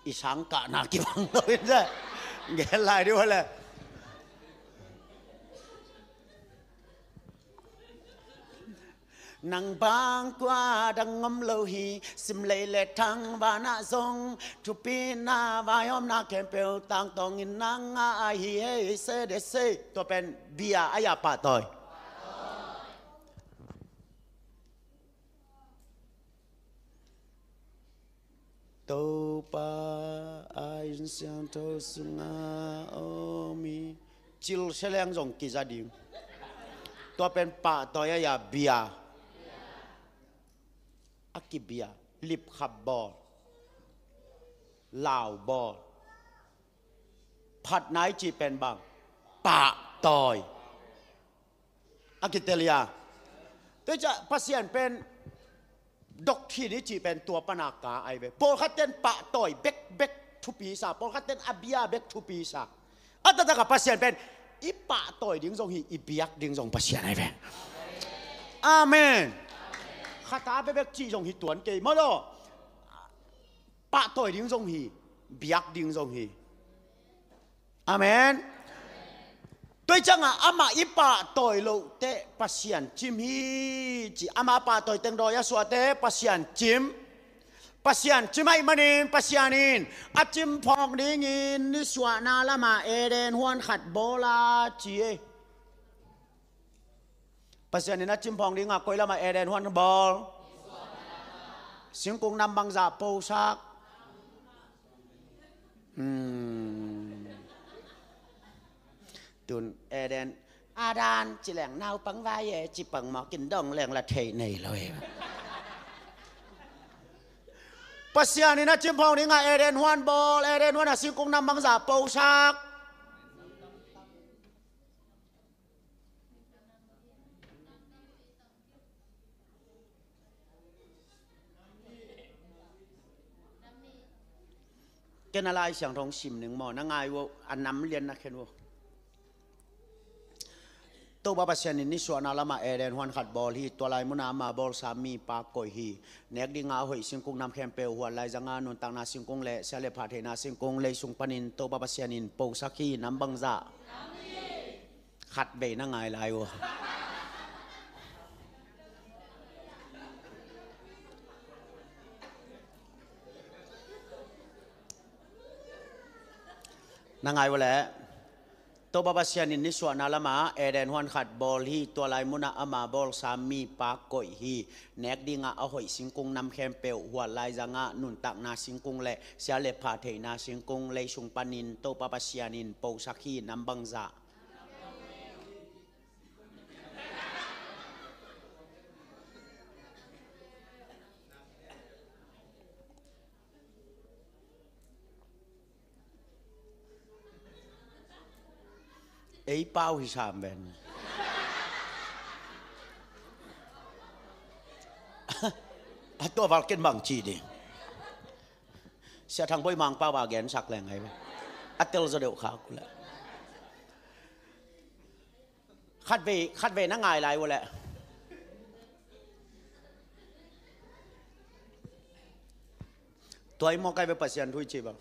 I sangkahna kibang lo in sa. Gen lai dih ua le. Nang bang kua dang om lo hi, simlei le thangvanah zong thupina vaihawmna khempeuh tangtawngin nang a ahi hei se de sei. Tua pen bia a ia pahtawi? Topa a inn siangtho sungah om hi. Cil seleng zong kiza ding. Tua pen pahtawi a ia bia? A kibia, lipkhap bawl, lau bawl. Phatna i cih pen bang? Pahtawi. A kitel ia? Tua ciah Pasian pen doctrine i cih pen tua pana ka ahi ve. Pawlkhat ten pahtawi bekbek thupi sa, pawlkhat ten a bia bek thupi sa. A taktak a Pasian pen i pahtawi ding zong hi, i biak ding zong Pasian ahi ve. Amen. Khata bekbek cih zong hi tuan kei maw lo. Pahtawi ding zong hi, biak ding zong hi. Amen. Tua ciangah amah i pahtawi loh teh Pasian cim hi ci. Amah pahtawi teng dawi a suahte Pasian cim. Pasian cim ahih manin Pasian in a cim phawk dingin nisuahna lamah Eden huan khat bawl a ci ei. Pasian in a cim phawk dingah koi lamah Eden huan bawl? Singkung nam bangzah posak? Hmm. Tun Eden, Adam ci leng naupang vai e, ci pang maw, kin dong leng la thei nei lo e. Pasian in a cimphawng dingah Eden huan bawl, Eden huan a singkung nam bangzah posak. Ken a Lai Siangtho sim ning maw, na ngai uh a, nam lian na khen uh. Topa Pasian in nisuahna lamah Eden huan khat bawl hi. Tua lai munah ama bawlsa mipa koih hi. Nek dinga a hoih singkung nam khempeuh, huat laizanga nuntakna singkung le sia le pha theihna singkung, leisung panin Topa Pasian in posak hi. Nam bangzah? Khat vei na ngai lai uh. Na ngai uh leh, Topa Pasian in nisuahna lamah Eden huan khat bawl hi. Tua lai munah ama bawlsa mipa koih hi. Nek dinga a hoih singkung nam khempeuh, huat laizanga nuntakna singkung le sia le pha theihna singkung, leisung panin Topa Pasian in posak hi. Nam bangzah? Ei pau hi sam ven. A tua val ken bang ci ding. Sia Thang Boi Mang pau a gensak leng ai ve. A tel zaw deuh kha kul leh. Khat vei, khat vei na ngai lai uh leh. Tua i mawk ai ve, Pasian thu i ci bang.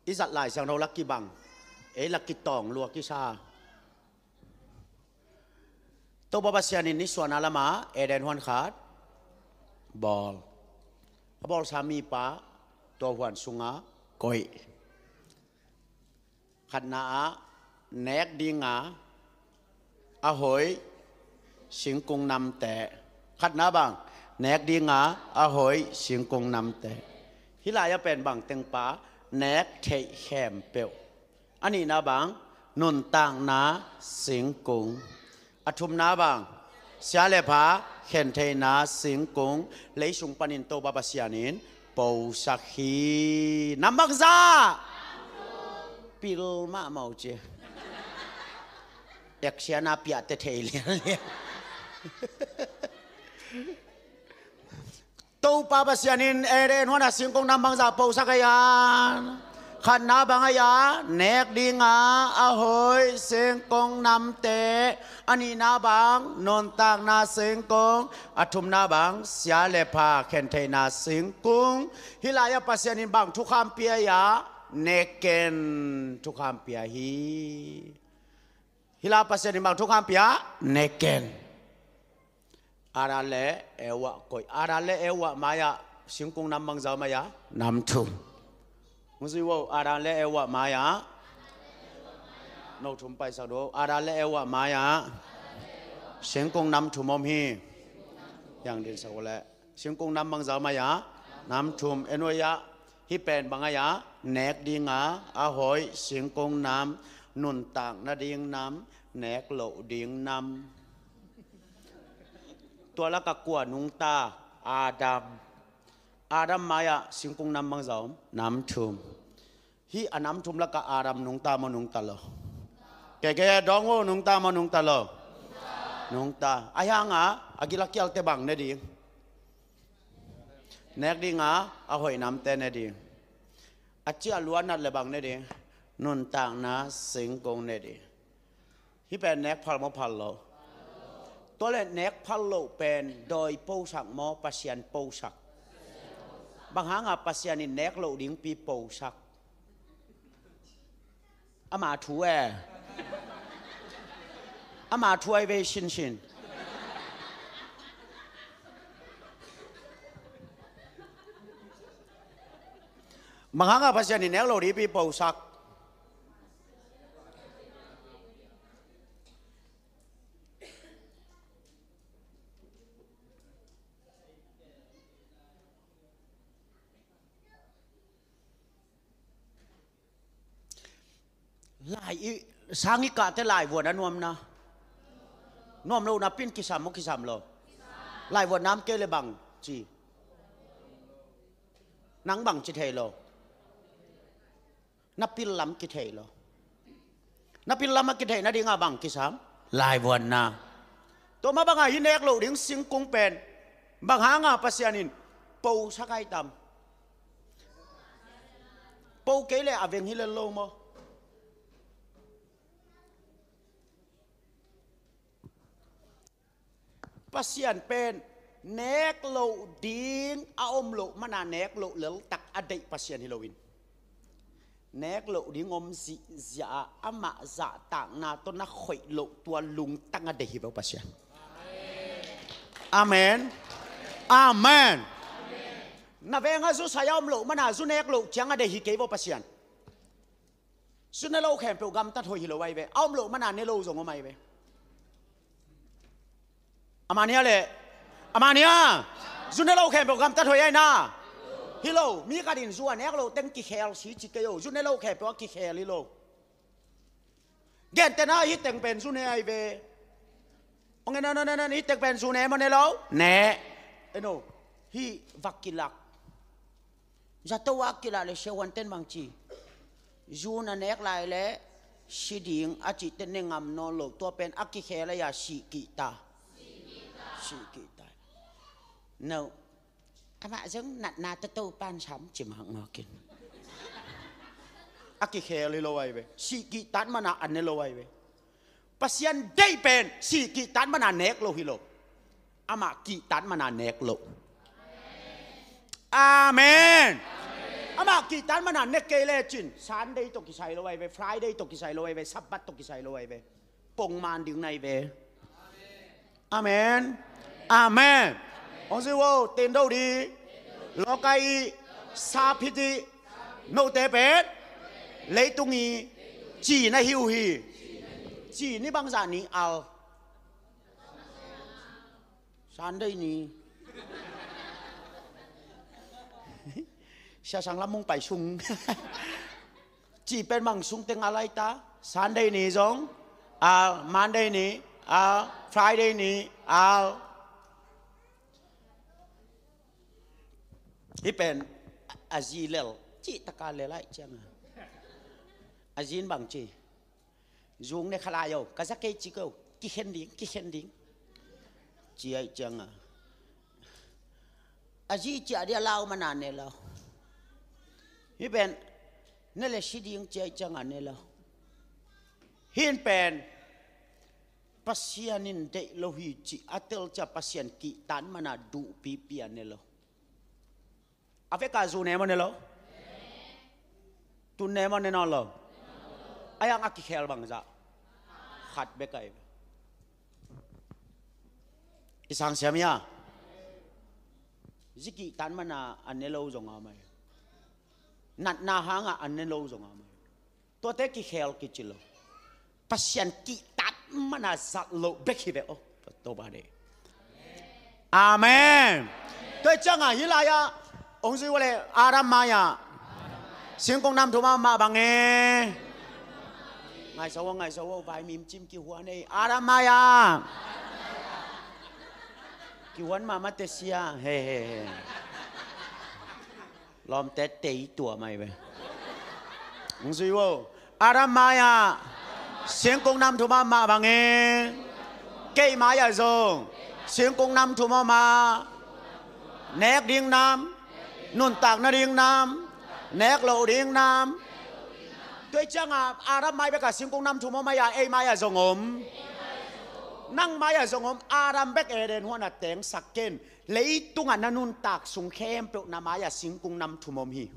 I zat Lai Siangtho la kibang, ei la kitawng lua kisa. Topa Pasian in nisuahna lamah Eden huan khat bawl. A bawlsa mipa tua huan sungah koih. Khatna ah nek dinga a hoih singkung namte. Khatna bang, nek dinga a hoih singkung namte. Hih lai-ah pen bang teng pa, nek theih khempeuh. A nihna bang, nuntakna singkung. A thumna bang, sia le pha khen theihna singkung, leisung panin Topa Pasian in posak hi. Nam bangzah? Pil mahmah uh ci. Eksia na piahte thei lianlian. Topa Pasian in Eden huan a singkung nam bangzah posak a, khatna bang a, nek dinga a hoih singkung namte. A nihna bang, nuntakna singkung. A thumna bang, sia le pha khen theihna singkung. Hih lai-ah Pasian in bang thukham pia a, nek ken thukham pia hi. Hih lai Pasian in bang thukham pia, nek ken. Adam le Eva koih. Adam le Eva mai-ah singkung nam bangzah om a, nam thum. Hong zui vo, Adam le Eva mai-ah. No thum paisak do. Adam le Eva mai-ah singkung nam thum om hi. Yang dinsak uh leh. Singkung nam bangzah om a, nam thum. En uh a, hih pen bang a, nek dinga a hoih singkung nam, nuntak nading nam, nek loh ding nam. Tua lakah kua nungta? Adam. Adam mai-ah singkung nam bangzah om? Nam thum. Hih a nam thum lakah Adam nungta maw, nungta lo? Kei, kei dawng uh, nungta maw, nungta lo? Nungta. Ahi hangah a gil a kialte bang ne ding? Nek dinga a hoih namte ne ding. A ciah luatnat le bang ne ding? Nuntakna singkung ne ding. Hih pen nek phal maw, phal lo? Tua le nek phal loh pen dawi posak maw, Pasian posak? Bang hangah Pasian in nek loh dingpi posak? Ama thu e. Ama thu ai vei sinsin. Bang hangah Pasian in nek loh dingpi posak? Lai i sang i kahte laivuan a nuamna. Nuam lo napi-in kisam maw, kisam lo? Laivuan nam kei le bang ci? Nang bang ci thei lo? Na pil lam kithei lo. Na pil lam a kithei nadinga bang kisam? Laivuanna. Tua mah banga hih nek loh ding singkung pen bang hanga Pasian in po sak ai tam? Po kei le a veng hi lel lo maw? Pasian pen nek loh ding a om loh mana nek loh leltak a deih Pasian hi loin, nek loh ding om zihziah a amah zahtakna tawh na khoih loh tua lungtang a deih hi ve uh Pasian. Amen. Amen. Na veng a zu sai a om loh mana zu nek loh ciang a deih hi kei ve uh Pasian. Zu ne lo khempeuh gamtat hoih hi lo ai ve. A om loh mana ne lo zong om ai ve. Amah nia le, amah nia. Zu ne lo khempeuh gamtat hoih ai na. Hi lo, mi khat in zu a nek loh teng kikhel si ci kei o. Zu ne lo khempeuh a kikhel hi lo. Gentehna hih teng pen zu ne ai ve. Ong en, en, en, en, hih teng pen zu ne maw ne lo? Ne. Eno, hih va kilak. Zato a kilak le siahuanten bang ci? Zu na nek lai le si ding a cihte ne ngam nawn lo. Tua pen a kikhel ai a sih kihta. Sih kihta. No. Amah zong natna tawh Topa'n sam ci mahmah kei. A kikhel hi lo ai ve. Sih kihtat mana a ne lo ai ve. Pasian deih pen sih kihtat mana nek lo hi lo. Amah kihtat mana nek lo. Amen. Amah kihtat mana nek kei lecin Sunday tawh kisai lo ai ve, Friday tawh kisai lo ai ve, Sabbath tawh kisai lo ai ve. Pongman ding nai ve. Amen. Amen. Hong zui vo, tendo di. Lokai i, saphit i, note pen leitung i ci na hi uh hi. Ci ni bangzah ni al? Sunday ni. Siasang lam mung pai sung. Ci pen bang sung teng a lai ta? Sunday ni zong al, Monday ni al, Friday ni al. Hih pen a zi lel, cih taka lel ai cianga a zin bang ci? Zung ne khalai o, ka za kei ci ko, kikhen ding, kikhen ding. Ci ai cianga a zi ciah dia lau mana ne lo. Hih pen ne le si ding ci ai cianga ne lo. Hih pen Pasian in deih lo hi ci a tel cia Pasian kihtan mana duh pipi a ne lo. A veka zu ne maw ne lo? Tun ne maw ne nawn lo? Ai ang a kikhel bangzah? Khat bek ai. I sang siam ia? Zi kihtan mana a ne lo zong a mai. Natna hanga a ne lo zong a mai. Tuate kikhel kici lo. Pasian kihtat mana zat lo bek hi ve o. Topa de. Amen. Tua cianga hih lai-ah hong zui ua le Adam mai-ah singkung nam thum a mah bang e. Ngaisa ua, ngaisa ua, vai mim cim kihuan e. Adam mai-ah kihuan mahmah te sia. He he he. Lawmte tei tua mai ve. Hong zui vo. Adam mai-ah singkung nam thum a mah bangin kei mai-ah zong singkung nam thum a mah, nek ding nam, nuntak nading nam, nek loh ding nam. Tua cianga Adam mai beka singkung nam thum a mai-ah ei mai-ah zong om. Nang mai-ah zong om, Adam bek Eden huan a tengsak ken. Leitungah na nuntak sung khempeuh na mai-ah singkung nam thum om hi.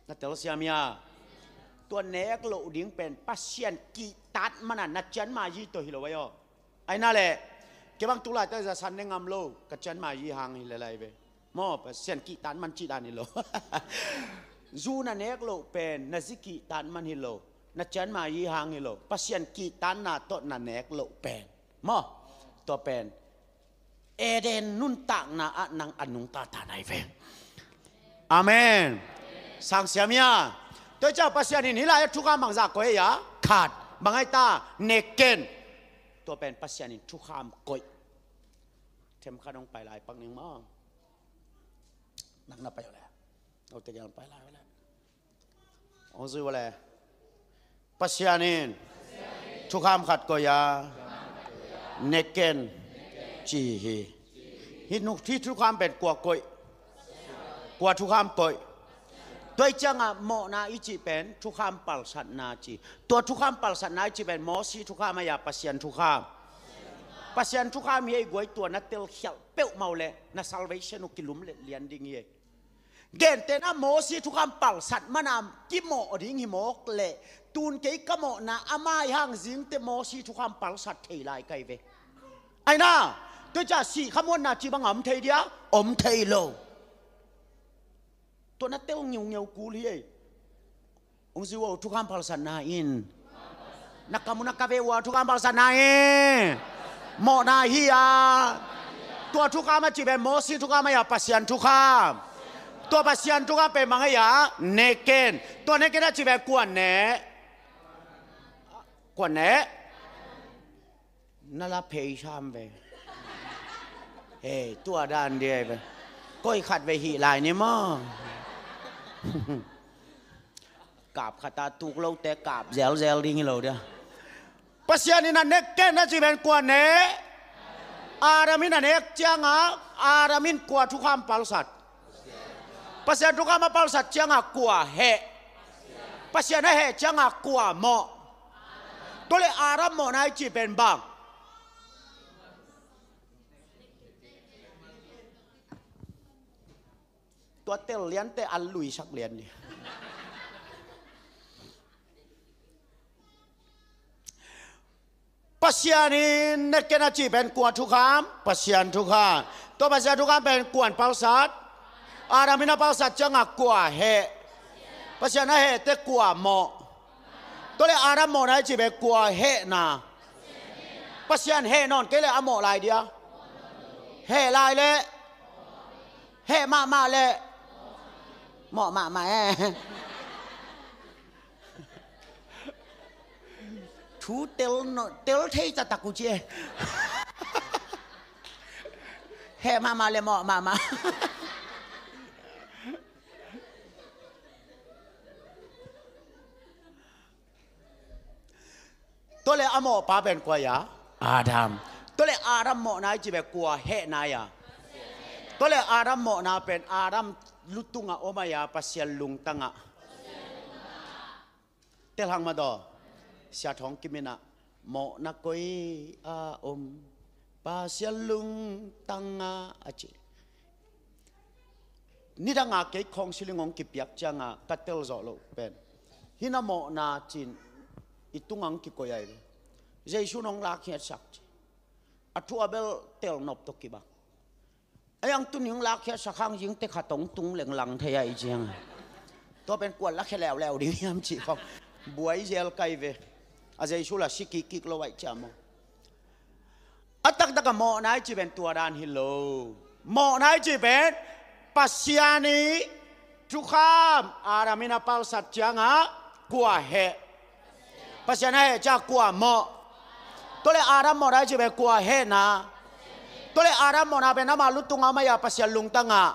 Na telsiam hia? Tua nek loh ding pen Pasian kihtat mana na cianma yi tawh hi lo ai aw. Ai na le kei bang tu laita za san ne ngam lo, ka cianma yi hang hi le lai ve. Maw, Pasian kihtat man cih dan hi lo. Zu na nek loh pen na zi kihtat man hi lo, na cianma yi hang hi lo. Pasian kihtatna tawh na nek loh pen, maw, tua pen Eden nuntakna ah nang a nungta ta nai ve. Amen. Sang siam hia? Tua ciang Pasian in hih lai-ah thukham bangzah koih a, khat, bang ai ta, ne ken. Tua pen Pasian in thukham koih. Themkhat hong pai lai pak ning maw. Nak na pai uh le. Aute kiang pai lai uh le. Hong zui uh le. Pasian in thukham khat koih a, ne ken ci hi. Hih nu, hih thukham pen kua koih? Kua thukham koih? Tua ih ciangah mawhna ih cih pen thukham palsatna ci. Tua thukham palsatna ih cih pen Mosi thukham a, ya Pasian thukham. Pasian thukham hi ei guai, tua na telkhialh peuhmah uh leh na salvation uh kilumlet lian ding hi ei. Gentehna Mosi thukham palsat mana kimawh ding hi mawk leh, tun kei ka mawhna a mai hang zingte Mosi thukham palsat thei lai kai ve. Aina, tua ciah sih khamuanna ci bang a om thei dia, om thei lo. Tua na tel ngiungeu kul hi ei. Hong zui uh, thukham palsatna in. Na kam uh na ka ve uh a, thukham palsatna in mawhna hi a. Tua thukham a cih pen Mosi thukham a, ya Pasian thukham. Tua Pasian thukham pen bang a, ya ne ken. Tua ne ken a cih pen kua ne? Kua ne? Na la phei sam ve. Hei, tua dan dia ve. Koi khat ve hih lai ni maw. Kap khat a tuk lote kap zelzel ding hi lo dia. Pasian in a nek ken a ci pen kua ne? Adam in a nek ciangah Adam in kua thukham palsat? Pasian thukham a palsat ciangah kua heh? Pasian a heh ciangah kua mawh? Tua le Adam mawhna i ci pen bang? Tua tel liante an luisak lian ni. Pasian in ne ken a ci pen kua thukham? Pasian thukham. Tua Pasian thukham pen kuan palsat? Adam in a palsat ciangah kua heh? Pasian a hehte kua mawh? Tua le Adam mawhna i ci pen kua hehna? Pasian heh nawn kei le a mawh lai dia? Heh lai le? Heh mahmah le? Mawh mahmah e. Thu tel no, tel thei taktak uh ci e. Heh mahmah le mawh mahmah. Tua le a mawhpa pen kua ia? Adam. Tua le Adam mawhna i ci pen kua hehna ia? Tua le Adam mawhna pen Adam lutungah om a ia, Pasian lungtangah? Tel hang mah daw. Sia Thawng Kim in ah mawhna koi a om, Pasian lungtangah a ci. Nidanga kei counseling hong kipiak cianga ka tel zawh loh pen, hih na mawhna cin i tunga hong kikoih ai ve. Jesu in hong lakkhiatsak ci. A thu a bel tel nop tawh kibang. Ei ang tuni hong lakkhiatsak hang zingte khat hong tung lenglang thei a i ciang. Tua pen kuan lakhia leuleu ding hiam cih khawng buai zel kai ve. A Jesu la si kikkik lo aih ciam aw. A taktak a mawhna i ci pen tua dan hi lo. Mawhna i ci pen Pasian i thukham Adam in a palsat ciangah kua heh? Pasian a heh ciangah kua mawh? Tua le Adam mawhna i ci pen kua hehna? Tua le Adam mawhna pen ama lutungah om a ia, Pasian lungtangah?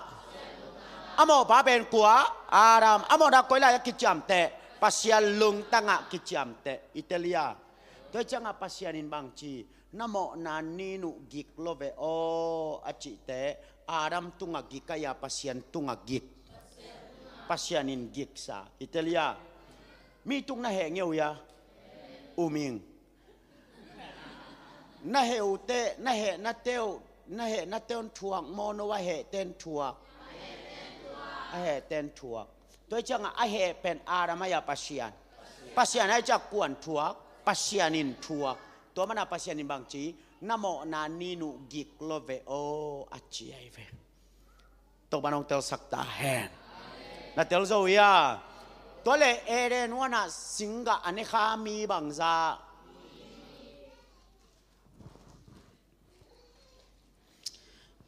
A mawhpa pen kua? Adam. A mawhna koi lai a kiciamteh? Pasian lungtangah kiciamteh. I tel ia? Tua ciangah Pasian in bangci, na mawhna nin uh gik lo ve aw a cihte, Adam tungah gik a ia, Pasian tungah gik? Pasian in giksa. I tel ia? Mi tung na heh ngeu ia? Um ing. Na heh uh teh, na heh na teuh, na heh na teuh thuak maw, no a heh ten thuak? A heh ten thuak. Tua ciangah a heh pen Adam a ia, Pasian? Pasian a ia ciah kuan thuak? Pasian in thuak. Tua mana Pasian in bangci, na mawhna nin uh gik lo ve aw a ci ai ve. Topan hong telsak ta hen. Na tel zo ia? Tua le Eden huanah singgah a nekha mi bangza?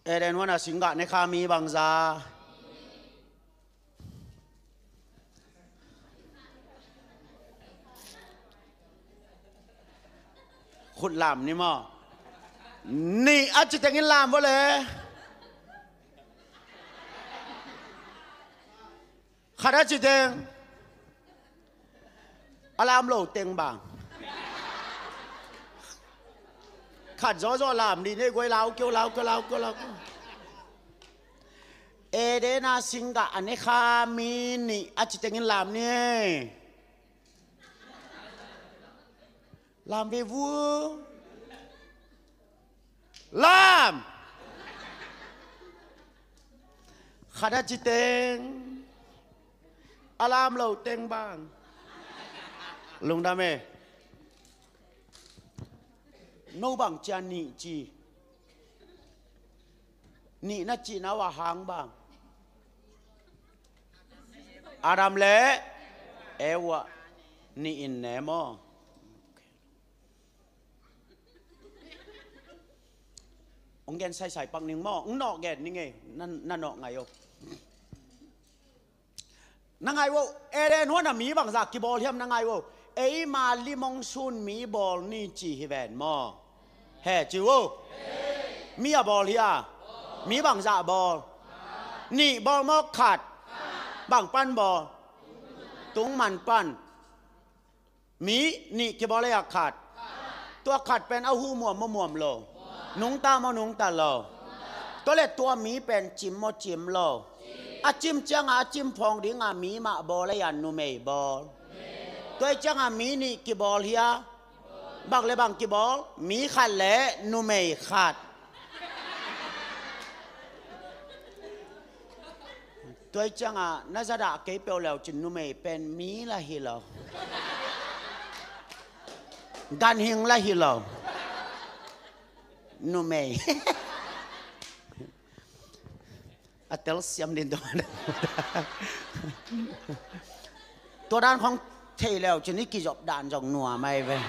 Eden huanah singgah nekha mi bangza? Lam ni maw? Nih a ci tengin lam vua le. Khat a ci teng a lam lo teng bang. Khat zawzaw lam dih nei guai, lau kio, lau kio, lau kio, lau kio. Edena singgah a ne kha mi nih a ci tengin lam ni. Lam ve vua. Lam. Khat a ci teng a lam lo teng bang. Lungdam e. No bang cia nih ci? Nih na cihna uh a hang bang? Adam le Eva nih in ne maw? Ong gen saisai pak ning maw? Ong nawh gen ning ei. Na, na nawh ngai o. Na ngai o. Eden huan a mi bangzah kibawl hiam na ngai o. Eima lim ong sun mi bawl ni ci hi ven maw? He ci o. Mi a bawl hia? Mi bangzah bawl? Nih bawl maw khat? Bang pan bawl? Tungman pan. Mi nih kibawl ei a khat. Tua khat pen a hu muam maw muam lo? Nungta maw nungta lo? Tua le tua mi pen cim maw cim lo? A cim cianga a cim phawng dinga mi mah bawl ei a numei bawl. Tua ei cianga mi nih kibawl hia? Bang le bang kibawl? Mi khat le numei khat. Tua ei cianga na zadah kei peuh leu cin numei pen mi la hi lo. Ganhing la hi lo. Numei. A telsiam din tua. Tua dan khong thei leu cin i kizop dan zong nuam ai ve.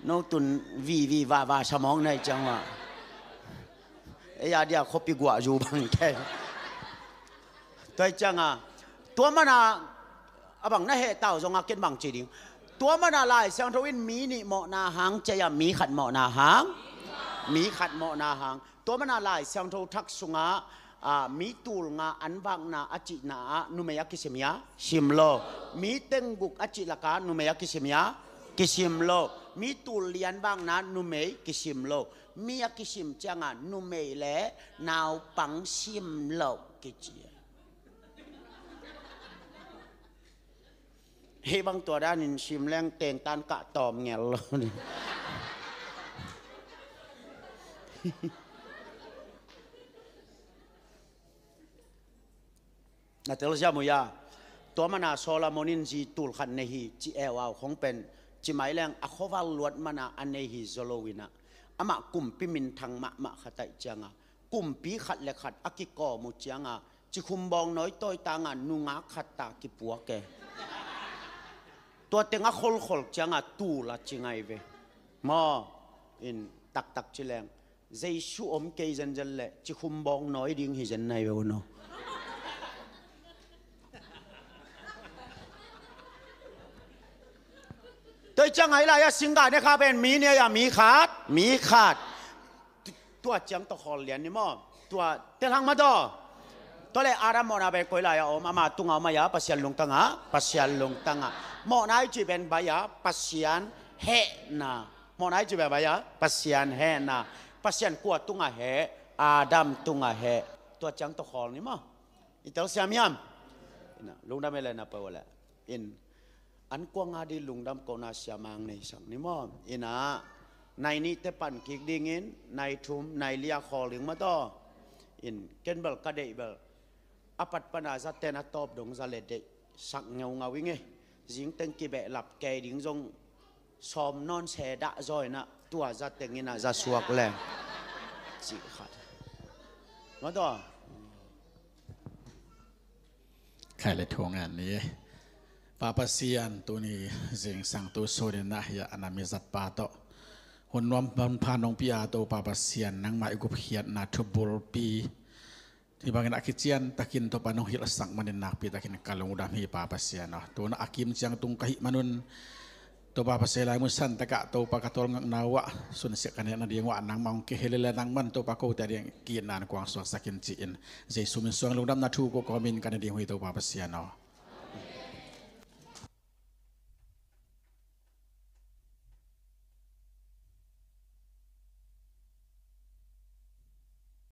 No tun vivi vava samawng nei ciang ua. Ei a dia khuapi guah zu bang kei. Tua ei cianga tua mana a bang na heh tau zonga ken bang ci ding. Tua mana Lai Siangtho in mi nih mawhna hang ci a, mi khat mawhna hang. Mi khat mawhna hang. Tua mana Lai Siangtho thak sunga, a, mi tul nga an vakna a cihna ah numei a kisim hia? Sim lo. Mi tengguk a cih laka numei a kisim hia? Kisim lo. Mi tul li an vakna numei kisim lo. Mi a kisim cianga numei le naupang sim lo kici. Hih bang tua danin sim leng tengtan kah tawm ngel lo. Na telsiam uh ia. Tua mana Solomon in zi tul khat nei hi ci eu au khong pen ci mai leng a khuaval luat mana a nei hi zaw lo inah amah kumpi minthang mahmah khat aih cianga kumpi khat le khat a kikawm uh cianga cikhum bawng nawi tawi tanga nungak khat ta kipuak e. Tua teng a kholkhol cianga tul a ci ngai ve. Maw in taktak ci leng Jesu om kei zenzen le cikhum bawng nawi ding hi zen nai ve uh no. Tua ei cianga i lai a singgah ne kha pen mi nih a mi khat, mi khat. Tua ciang tawh khawl lian ni maw? Tua telhang mataw. Tua le Adam mawhna pen koi lai a om? Ama tunga om ai a Pasian lungtanga, Pasian lungtanga. Mawhna i cih pen bai a Pasian hehna. Mawhna i cih pen bai a Pasian hehna. Pasian kua tunga heh? Adam tunga heh. Tua ciang tawh khawl ni maw? I telsiam hiam? Lungdam e le na pau le. In an kuanga di lungdam kona siamang nei sang ni maw? Ina nai nih te pan kik dingin nai thum nai lia khawl ding mataw. In ken bel ka deih bel a pat pana za ten a tawp dong za le deih sak ngeungau ing e. Zing teng kibehlap kei ding zong sawm nawn se dah zaw inah tua za teng inah za suak leng. Cih khat mataw. Khai le thu ngan ni. Pa Pasian, tuni zingsang tu suninah hiah a na mizatpa tawh hun nuam hun pha nong pia to Pa Pasian, nangmah i gupkhiatna thubulpi hi bangin a kician takin Topa nong hilhsak manin nakpi takin ka lungdam hi Pa Pasian aw. Tuna a kim ciang tung ka hih manun Topa Pasian, lai mun san takah Topa ka tawlngakna uh ah sunsiat ka neih nading uh ah nangmah hong kihel leh nangman Topa kote ading ki-itna kuang suaksak in ci-in Jesu min suang lungdamna thu ko kawmin ka ne ding uh hi Topa Pasian aw.